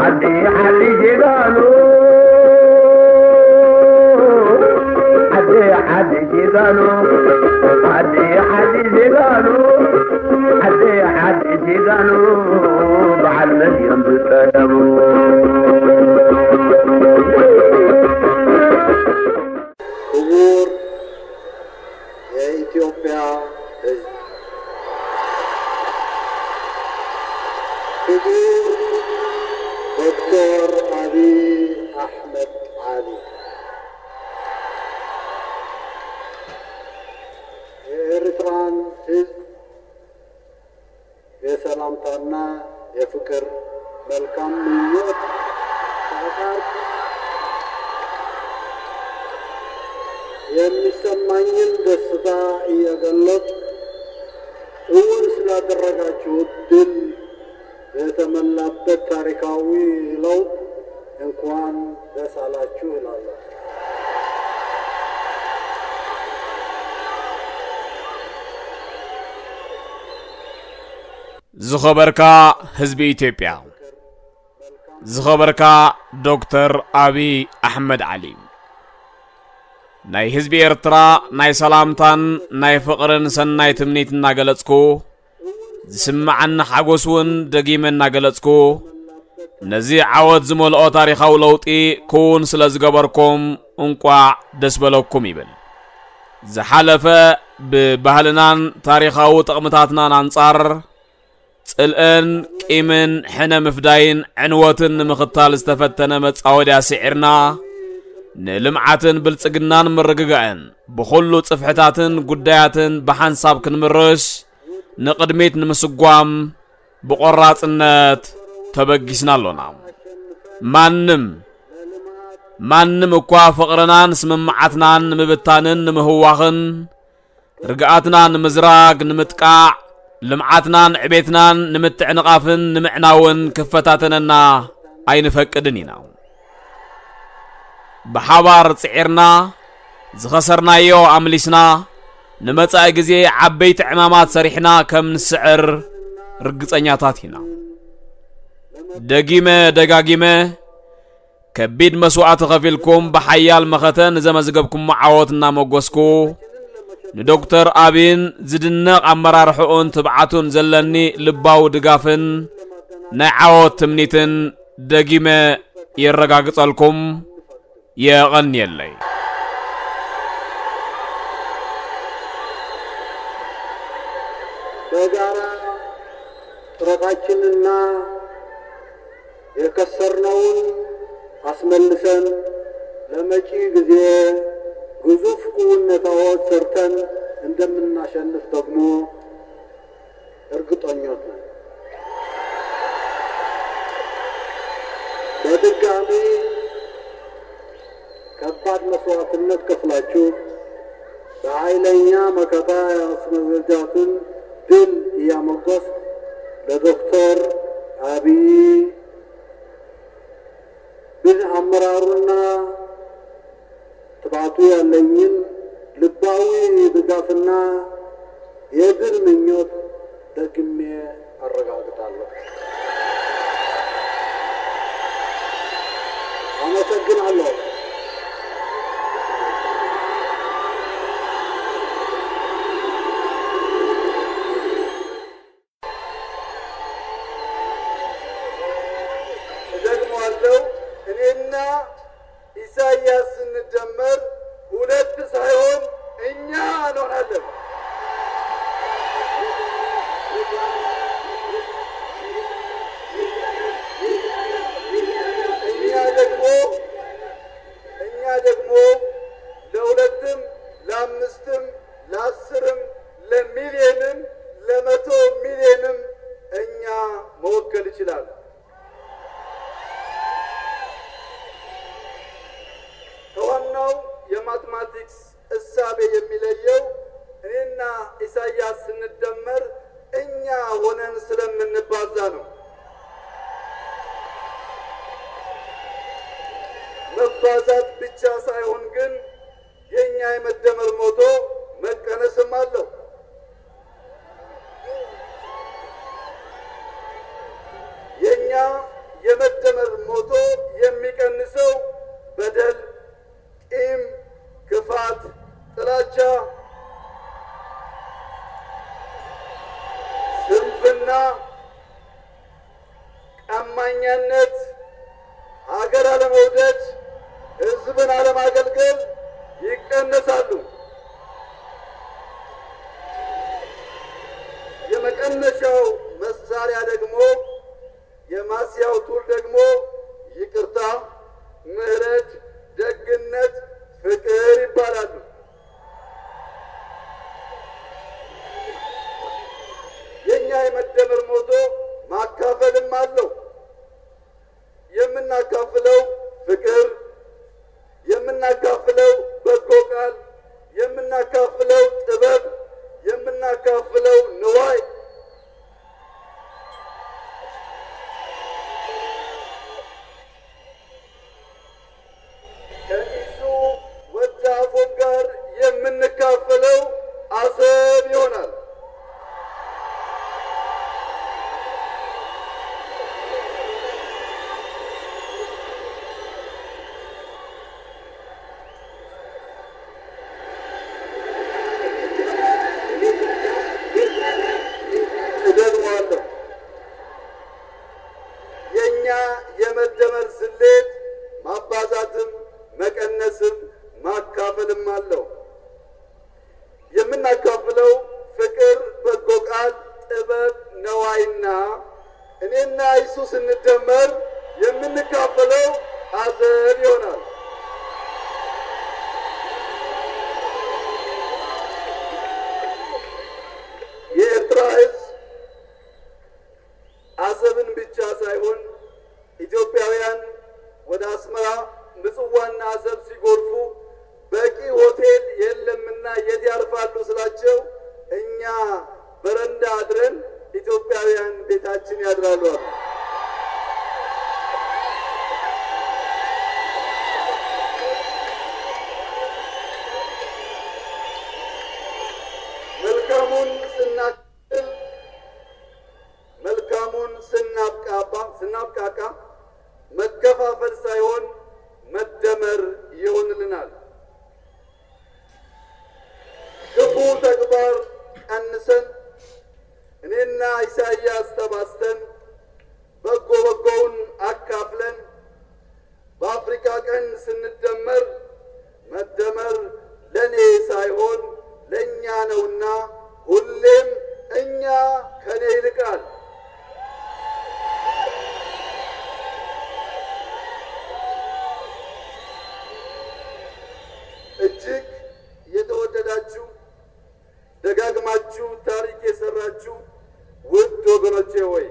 ዓዲ ዓዲ ጀጋኑ፣ ዓዲ ዓዲ ጀጋኑ፣ ዓዲ ዓዲ ጀጋኑ፣ ዓዲ ዓዲ ጀጋኑ፣ በዓል መን እዮም ዝጠለቡ? ክቡር የኢትዮጵያ ሕዝብ፣ ክቡር ዶክተር ኣብይ ኣሕመድ ዓሊ፣ የኤርትራን ሕዝብ የሰላምታና የፍቅር መልካም ምኞት ሳይቀር የሚሰማኝን ደስታ እየገለጽኩ፣ እውን ስላደረጋችሁት ድል የተመላበት ታሪካዊ ለውጥ እንኳን ደስ አላችሁ እላለሁ። ዝኸበርካ ህዝቢ ኢትዮጵያ፣ ዝኸበርካ ዶክተር ኣብይ ኣሕመድ ዓሊ፣ ናይ ህዝቢ ኤርትራ ናይ ሰላምታን ናይ ፍቕርን ሰናይ ትምኒት እናገለጽኩ፣ ዝስምዓኒ ሓጎስ እውን ደጊመ እናገለጽኩ፣ ነዚ ዓወት ዝመልኦ ታሪኻዊ ለውጢ ክውን ስለ ዝገበርኩም እንቋዕ ደስ በለኩም ይብል። ዝሓለፈ ብባህልናን ታሪኻዊ ጥቕምታትናን ኣንጻር ጽልእን ቂምን ሕነ ምፍዳይን ዕንወትን ንምኽታል ዝተፈተነ መጻወድያ ስዒርና፣ ንልምዓትን ብልጽግናን ምርግጋእን ብኹሉ ጽፍሕታትን ጉዳያትን ብሓንሳብ ክንምርሽ ንቕድሚት ንምስጓም ብቖራጽነት ተበጊስና ኣሎና። ማንም ማንም እኳ ፍቕርናን ስምምዓትናን ንምብታንን ንምህዋኽን፣ ርግኣትና ንምዝራግ፣ ንምጥቃዕ፣ ልምዓትናን ዕቤትናን ንምትዕንቓፍን ንምዕናውን ክፈታተነና ኣይንፈቅድን ኢና። ብሓባር ጽዒርና፣ ዝኸሰርናዮ ኣምሊስና፣ ንመጻኢ ግዜ ዓበይቲ ዕማማት ሰሪሕና ከም ንስዕር ርግጸኛታት ኢና። ደጊመ ደጋጊመ ከቢድ መስዋእቲ ከፊልኩም ብሓያል መኸተ ንዘመዝገብኩሞ ዓወት እናመጎስኩ፣ ንዶክተር ኣብይን ዝድነቕ ኣመራርሕኡን ትብዓቱን ዘለኒ ልባዊ ድጋፍን ናይ ዓወት ትምኒትን ደጊመ የረጋግጸልኩም። የቐንየለይ። በጋራ ጥረታችንና የከሰርነውን አስመልሰን ለመጪ ጊዜ ግዙፍ ክውንነታዎት ሰርተን እንደምናሸንፍ ደግሞ እርግጠኞች ነን። በድጋሚ ከባድ መስዋዕትነት ከፍላችሁ በኃይለኛ መከታ ያስመዘጃትን ድል እያሞገስኩ ለዶክተር አብይ ብን አመራሩና ትባቱ ያለኝን ልባዊ ድጋፍና የድል ምኞት ደግሜ አረጋግጣለሁ። አመሰግናለሁ። እደግመዋለሁ፣ እኔና ኢሳያስ ስንደመር ሁለት ሳይሆን እኛ እንሆናለን። እኛ ደግሞ እኛ ደግሞ ለሁለትም ለአምስትም ለአስርም ለሚሊየንም ለመቶ ሚሊየንም እኛ መወከል ይችላል። ከዋናው የማትማቲክስ እሳቤ የሚለየው እኔና ኢሳያስ ስንደመር እኛ ሆነን ስለምንባዛ ነው። መባዛት ብቻ ሳይሆን ግን የእኛ የመደመር ሞቶ መቀነስም አለው። የእኛ የመደመር ሞቶ የሚቀንሰው በደል፣ ቂም፣ ክፋት፣ ጥላቻ፣ ስንፍና፣ ቀማኛነት፣ ሀገር አለመውደድ፣ ህዝብን አለማገልገል ይቀነሳሉ። የመቀነሻው መሳሪያ ደግሞ የማስያው ቱል ደግሞ ይቅርታ፣ ምህረት፣ ደግነት፣ ፍቅር ይባላሉ። የእኛ የመደመር ሞቶ ማካፈልም አለው። የምናካፍለው ፍቅር፣ የምናካፍለው በጎ ቃል፣ የምናካፍለው ጥበብ፣ የምናካፍለው ንዋይ ከኢሱ ወዲ አፎም ጋር የምንካፈለው አሰብ ይሆናል። እደግመዋለሁ። የእኛ የመደመር ስሌት ማባዛትም መቀነስም ማካፈልም አለው። የምናካፍለው ፍቅር፣ በጎ ቃል፣ ጥበብ፣ ነዋይና እኔና እሱ ስንደመር የምንካፈለው አሰብ ይሆናል። የኤርትራ ህዝብ አሰብን ብቻ ሳይሆን ኢትዮጵያውያን ወደ አስመራ፣ ምጽዋና አሰብ ሲጎርፉ በቂ ሆቴል የለምና የት ያርፋሉ ስላቸው እኛ በረንዳ አድረን ኢትዮጵያውያን ቤታችን ያድራሉ አሉ። መልካሙን ስናክል መልካሙን ስናብቃባ ስናብቃቃ መከፋፈል ሳይሆን መደመር ይሆንልናል። ክፉ ተግባር ቀንሰን እኔና ኢሳያስ ተባስተን በጎ በጎውን አካፍለን በአፍሪካ ቀን ስንደመር መደመር ለኔ ሳይሆን ለኛ ነውና ሁሌም እኛ ከኔ ይልቃል። እጅግ የተወደዳችሁ ደጋግማችሁ ታሪክ የሰራችሁ ውድ ወገኖቼ ሆይ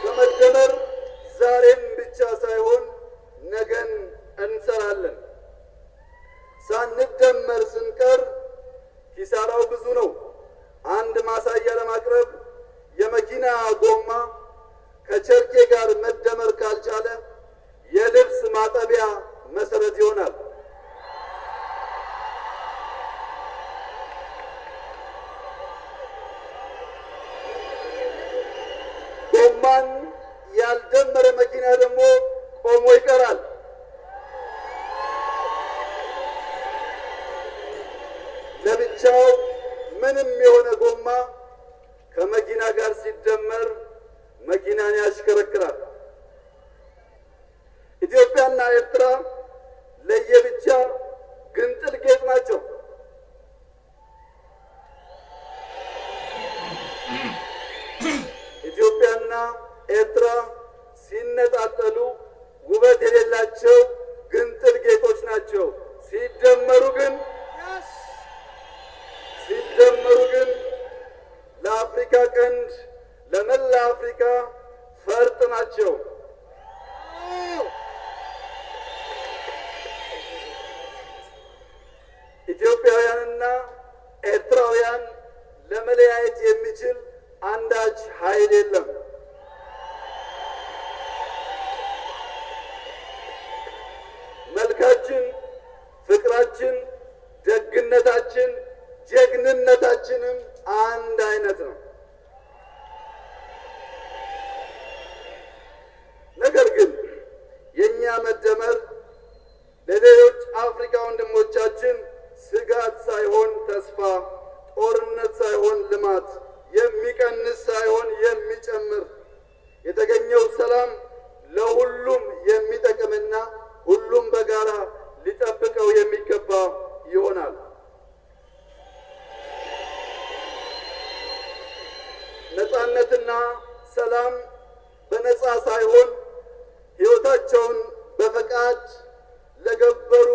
በመደመር ዛሬም ብቻ ሳይሆን ነገን እንሰራለን። ሳንደመር ስንቀር ኪሳራው ብዙ ነው። አንድ ማሳያ ለማቅረብ፣ የመኪና ጎማ ከቸርኬ ጋር መደመር ካልቻለ የልብስ ማጠቢያ መሰረት ይሆናል። ጎማን ያልደመረ መኪና ደግሞ ቆሞ ይቀራል። ለብቻው ምንም የሆነ ጎማ ከመኪና ጋር ሲደመር መኪናን ያሽከረክራል። ኢትዮጵያና ኤርትራ ለየብቻ ግንጥል ጌጥ ናቸው። ኢትዮጵያና ኤርትራ ሲነጣጠሉ ውበት የሌላቸው ግንጥል ጌጦች ናቸው። ሲደመሩ ግን፣ ሲደመሩ ግን ለአፍሪካ ቀንድ፣ ለመላ አፍሪካ ፈርጥ ናቸው። ኢትዮጵያውያንና ኤርትራውያን ለመለያየት የሚችል አንዳች ኃይል የለም። መልካችን፣ ፍቅራችን፣ ደግነታችን፣ ጀግንነታችንም አንድ አይነት ነው። ነገር ግን የእኛ መደመር ለሌሎች አፍሪካ ወንድሞቻችን ስጋት ሳይሆን ተስፋ፣ ጦርነት ሳይሆን ልማት፣ የሚቀንስ ሳይሆን የሚጨምር፣ የተገኘው ሰላም ለሁሉም የሚጠቅምና ሁሉም በጋራ ሊጠብቀው የሚገባ ይሆናል። ነጻነትና ሰላም በነጻ ሳይሆን ሕይወታቸውን በፈቃድ ለገበሩ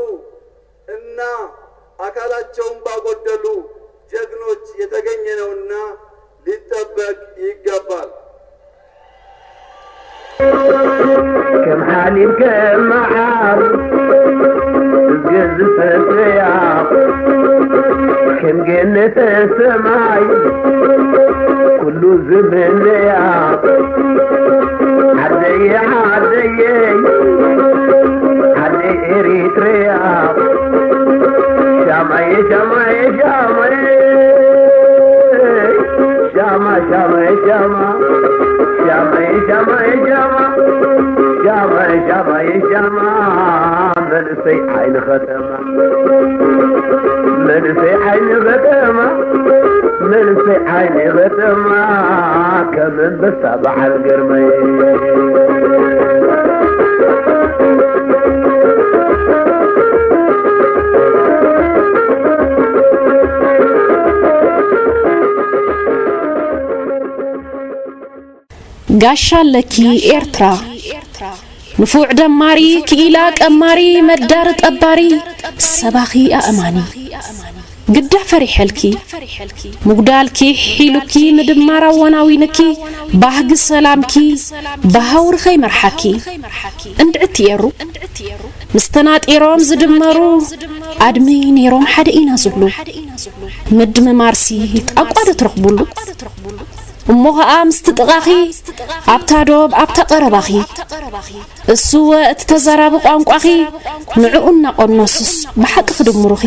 እና አካላቸውን ባጎደሉ ጀግኖች የተገኘ ነውና ሊጠበቅ ይገባል። ከም ሓሊብ ከም መዓር ዝገዝእ ፍርያ፣ ከም ገነት ሰማይ ኩሉ ዝምለያ፣ ዓደየ ዓደየ ዓደይ ኤሪትርያ፣ ሻማየ ሻማየ ሻማየ ሻማ ሻማየ ሻማ ሻማየ ሻማየ ሻማ ሻማየ ሻማየ ሻማ መንእሰይ ዓይኒ ከተማ መንእሰይ ዓይኒ ከተማ መንእሰይ ዓይኒ ከተማ ከም ኣንበሳ በዓል ግርማይ ጋሻ ኣለኪ ኤርትራ ንፉዕ ደማሪ ክኢላ ቀማሪ መዳሪ ጠባሪ ሰባኺ ኣእማኒ ግዳ ፈሪሐልኪ ምጉዳልኪ ሒሉኪ ምድማር ኣወናዊንኪ ባህጊ ሰላምኪ ብሃውሪ ከይመርሓኪ እንድዕቲ ኤሩ ምስ ተናጢሮም ዝድመሩ ኣድሚ ነይሮም ሓደ ኢና ዝብሉ ምድምማርሲ ጣቋ ዶ ትረኽቡሉ እሞ ኸኣ ምስቲ ጥቓኺ ኣብታ ዶብ ኣብታ ቀረባኺ እሱወ እቲ ተዛራቢ ቋንቋኺ ንዕኡ እናቐነሱስ ብሓቂ ክድምሩኺ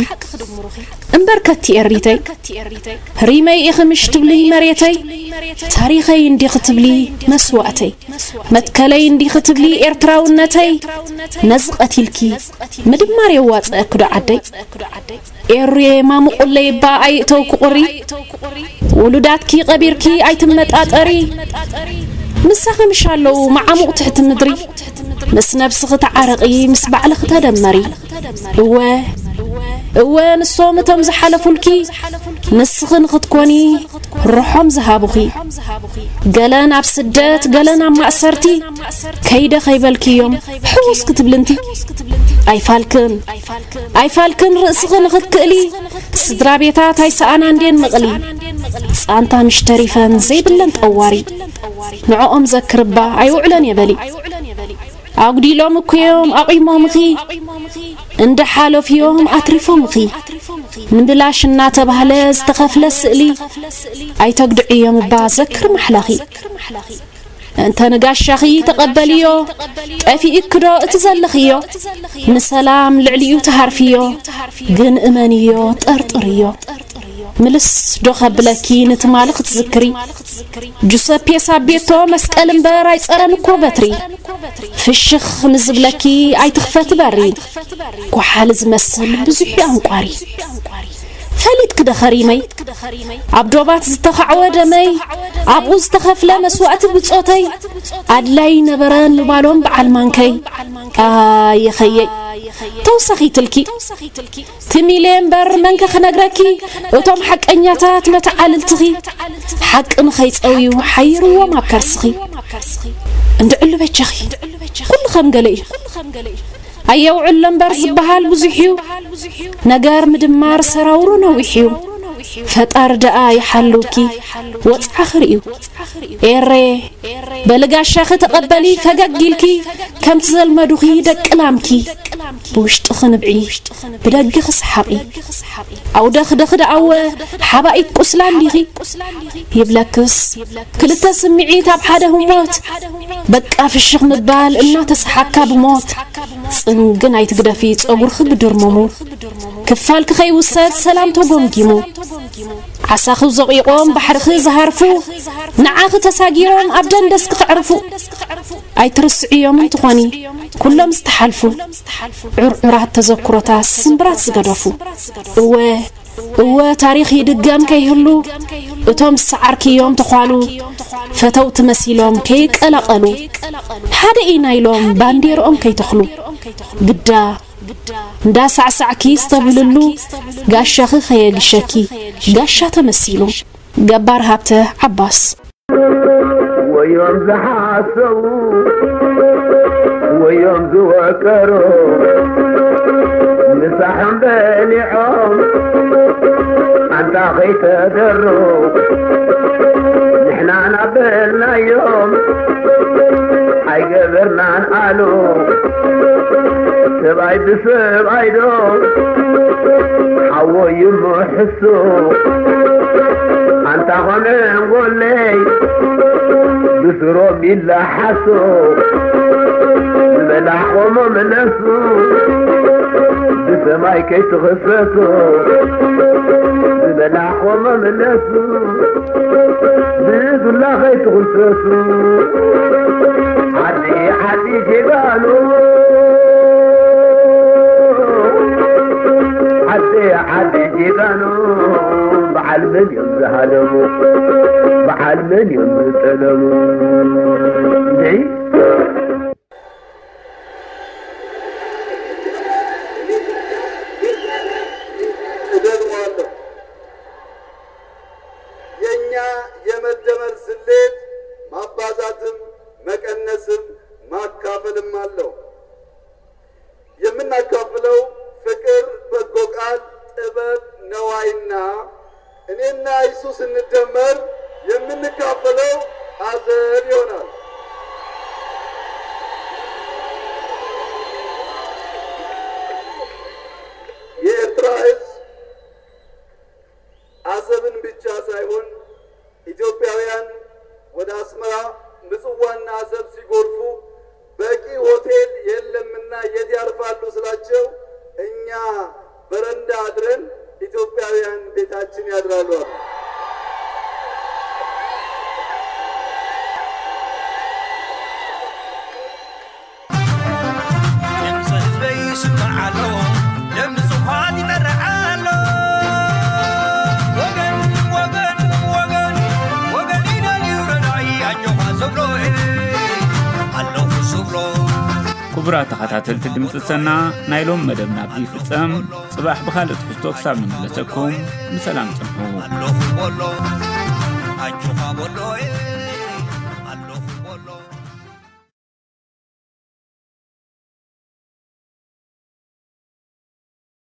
እምበር ከቲ ኤሪተይ ሪመይ ኢኺ ምሽ ትብሊ መሬተይ ታሪኸይ እንዲኺ ትብሊ መስዋእተይ መትከለይ እንዲኺ ትብሊ ኤርትራውነተይ ነዚ ቀቲልኪ ምድማር የዋፅአኪ ዶ ዓደይ ኤሩየ ማሙቑለይ እባ ኣይእተውኪ ቁሪ ውሉዳትኪ ቀቢርኪ ኣይትመጣጠሪ ምሳኺ ምሽ ኣለዉ መዓሙቕ ትሕቲ ምድሪ ምስ ነብስኺ ተዓረቒ ምስ ባዕልኺ ተደመሪ እወ እወ ንሶም እቶም ዝሓለፉልኪ ንስኺ ንኽትኮኒ ርሖም ዝሃቡኺ ገለን ኣብ ስደት ገለን ኣብ ማእሰርቲ ከይደ ከይበልክዮም ሕውስ ክትብልንቲ ኣይፋልክን ኣይፋልክን ርእስኺ ንኽትክእሊ ስድራ ቤታት ኣይሰኣና እንዴን ምቕሊ ጻንታ ምሽ ተሪፈን ዘይብለን ጠዋሪ። ንዕኦም ዘክርባ ኣይውዕለን የበሊ። ኣጉዲሎም እኮ እዮም ኣቑሞምኺ፣ እንደ ሓለፉ እዮም ኣትሪፎምኺ። ንብላሽ እናተባህለ ዝተኸፍለ ስእሊ ኣይተግድዕዮም እባ ዘክር ማሕላኺ። እንተ ንጋሻኺ ተቐበልዮ፣ ጠፊእክዶ እቲ ዘለኽዮ? ንሰላም ልዕሊኡ ትሃርፍዮ፣ ግን እመንዮ፣ ጠርጥርዮ። ምልስ ዶ ከብለኪ ንትማሊ ክትዝክሪ? ጁሰፔ ሳቤቶ መስቀል እምበር ኣይጸረን እኮ በትሪ። ፍሽኽ ንዝብለኪ ኣይትኽፈቲ በሪ። ኳሓል ዝመስል ብዙሕ እዩ ኣንቋሪ። ፈሊጥኪ ዶ ኸሪመይ? ኣብ ዶባት ዝተኻዕወ ደመይ፣ ኣብኡ ዝተኸፍለ መስዋእቲ ብጾተይ፣ ኣድላይ ነበረ ምባሎም በዓል ማንከይ። ኣየኸየይ፣ ተውሳኺትልኪ። ትም ኢለ እምበር መንከ ክነግረኪ፣ እቶም ሓቀኛታት መተዓልልትኺ፣ ሓቂ ንኸይጸውዩ ሓይርዎም ኣብ ከርስኺ። እንድዕሉ በጃኺ፣ ኩሉ ከም ገለ እዩ። ኣየውዕሎ እምበር ዝበሃል ብዙሕ እዩ፣ ነገር ምድማር ሰራውሩ ነዊሕ እዩ። ፈጣሪ ደኣ ይሓልውኪ፣ ወጽዓ ክርእዩ። ኤረ፣ በሊ ጋሻኺ ተቐበሊ ፈገግ ኢልኪ፣ ከምቲ ዘልመዱኺ ደቂ ላምኪ። ብውሽጥኺ ንብዒ፣ ብደግኺ ሰሓቒ። ኣውደኽደኽ ደኣወ፣ ሓባኢት ቁስላ እንዲኺ። ይብለክስ፣ ክልተ ስምዒት ኣብ ሓደ ህሞት። በቃ ፍሽኽ ምባል እናተሰሓካ ብሞት። ጽንግን ኣይትግደፊ፣ ጸጉርኺ ብድርሙሙ። ክፋልኪ ከይውሰድ ሰላም ተጎምጊሙ። ዓሳኺ ዘቑቖም ባሕርኺ ዝሃርፉ፣ ንዓኺ ተሳጊሮም ኣብ ደንደስኪ ከዕርፉ። ኣይትርስዕዮም እንትኾኒ ኩሎም ዝተሓልፉ፣ ዑርዑራት ተዘክሮታት ስምብራት ዝገደፉ። እወ፣ እወ ታሪኽ ይድገም ከይህሉ፣ እቶም ዝሰዓርክዮም ተዃሉ፣ ፈተውቲ መሲሎም ከይቀላቐሉ፣ ሓደ ኢና ኢሎም ባንዴርኦም ከይተኽሉ። ግዳ እንዳሳዕሳዕኪ ዝተብህልሉ፣ ጋሻኺ ከየግሸኪ ጋሻ ተመሲሉ። ገባር ሃብተ ዓባስ። ወዮም ዝሓሰቡ ወዮም ዝወቀሩ፣ ምሳሕም በሊዖም ኣንታ ከይተደሩ፣ ንሕና ናበልናዮም ኣይገበርናን ኣሉ። ሰብኣይ ብሰብኣይ ዶ ሓወይ ይምሕሱ? ኣንታ ኾነ እንጎለይ ብስሮም ይለሓሱ። ዝበላዕኹሞ ምለሱ፣ ብሰማይ ከይትኽሰሱ። ዝበላዕኹሞ ምለሱ፣ ብዱላ ከይትኽሰሱ። ዓዲ ዓዲ ጀጋኑ፣ ዓዲ ዓዲ ጀጋኑ፣ በዓል መን እዮም ዝሃደሙ? በዓል መን እዮም ዝጠለሙ? እንድዒ እደግመዋለሁ። የእኛ የመደመር ስሌት ማባዛትም መቀነስም ማካፈልም አለው። የምናካፍለው ፍቅር፣ በጎ ቃል፣ ጥበብ፣ ነዋይና እኔና እሱ ስንደመር የምንካፈለው ሐዘን ይሆናል። የኤርትራ ህዝብ አሰብን ብቻ ሳይሆን ኢትዮጵያውያን ወደ አስመራ፣ ምጽዋና አሰብ ሲጎርፉ በቂ ሆቴል የለምና የት ያርፋሉ ስላቸው እኛ በረንዳ አድረን ኢትዮጵያውያን ቤታችን ያድራሉ አሉ። ድምፂ ህዝበይ ይስማዕ ኣሎ፣ ደም ንጹሃት ይመርሕ ኣሎ። ወገን ወገን ወገን ወገን ይደልዩ ረዳኢ ኣጆኻ ዝብሎ ኣለኹ ዝብሎ። ክቡራት ተኸታተልቲ ድምፂ ሰና፣ ናይ ሎም መደብና ኣብዚ ይፍጸም። ጽባሕ ብኻልእ ትሕዝቶ ክሳብ ንምለሰኩም ብሰላም ጽንሑ። ኣለኹ በሎ ኣጆኻ በሎ።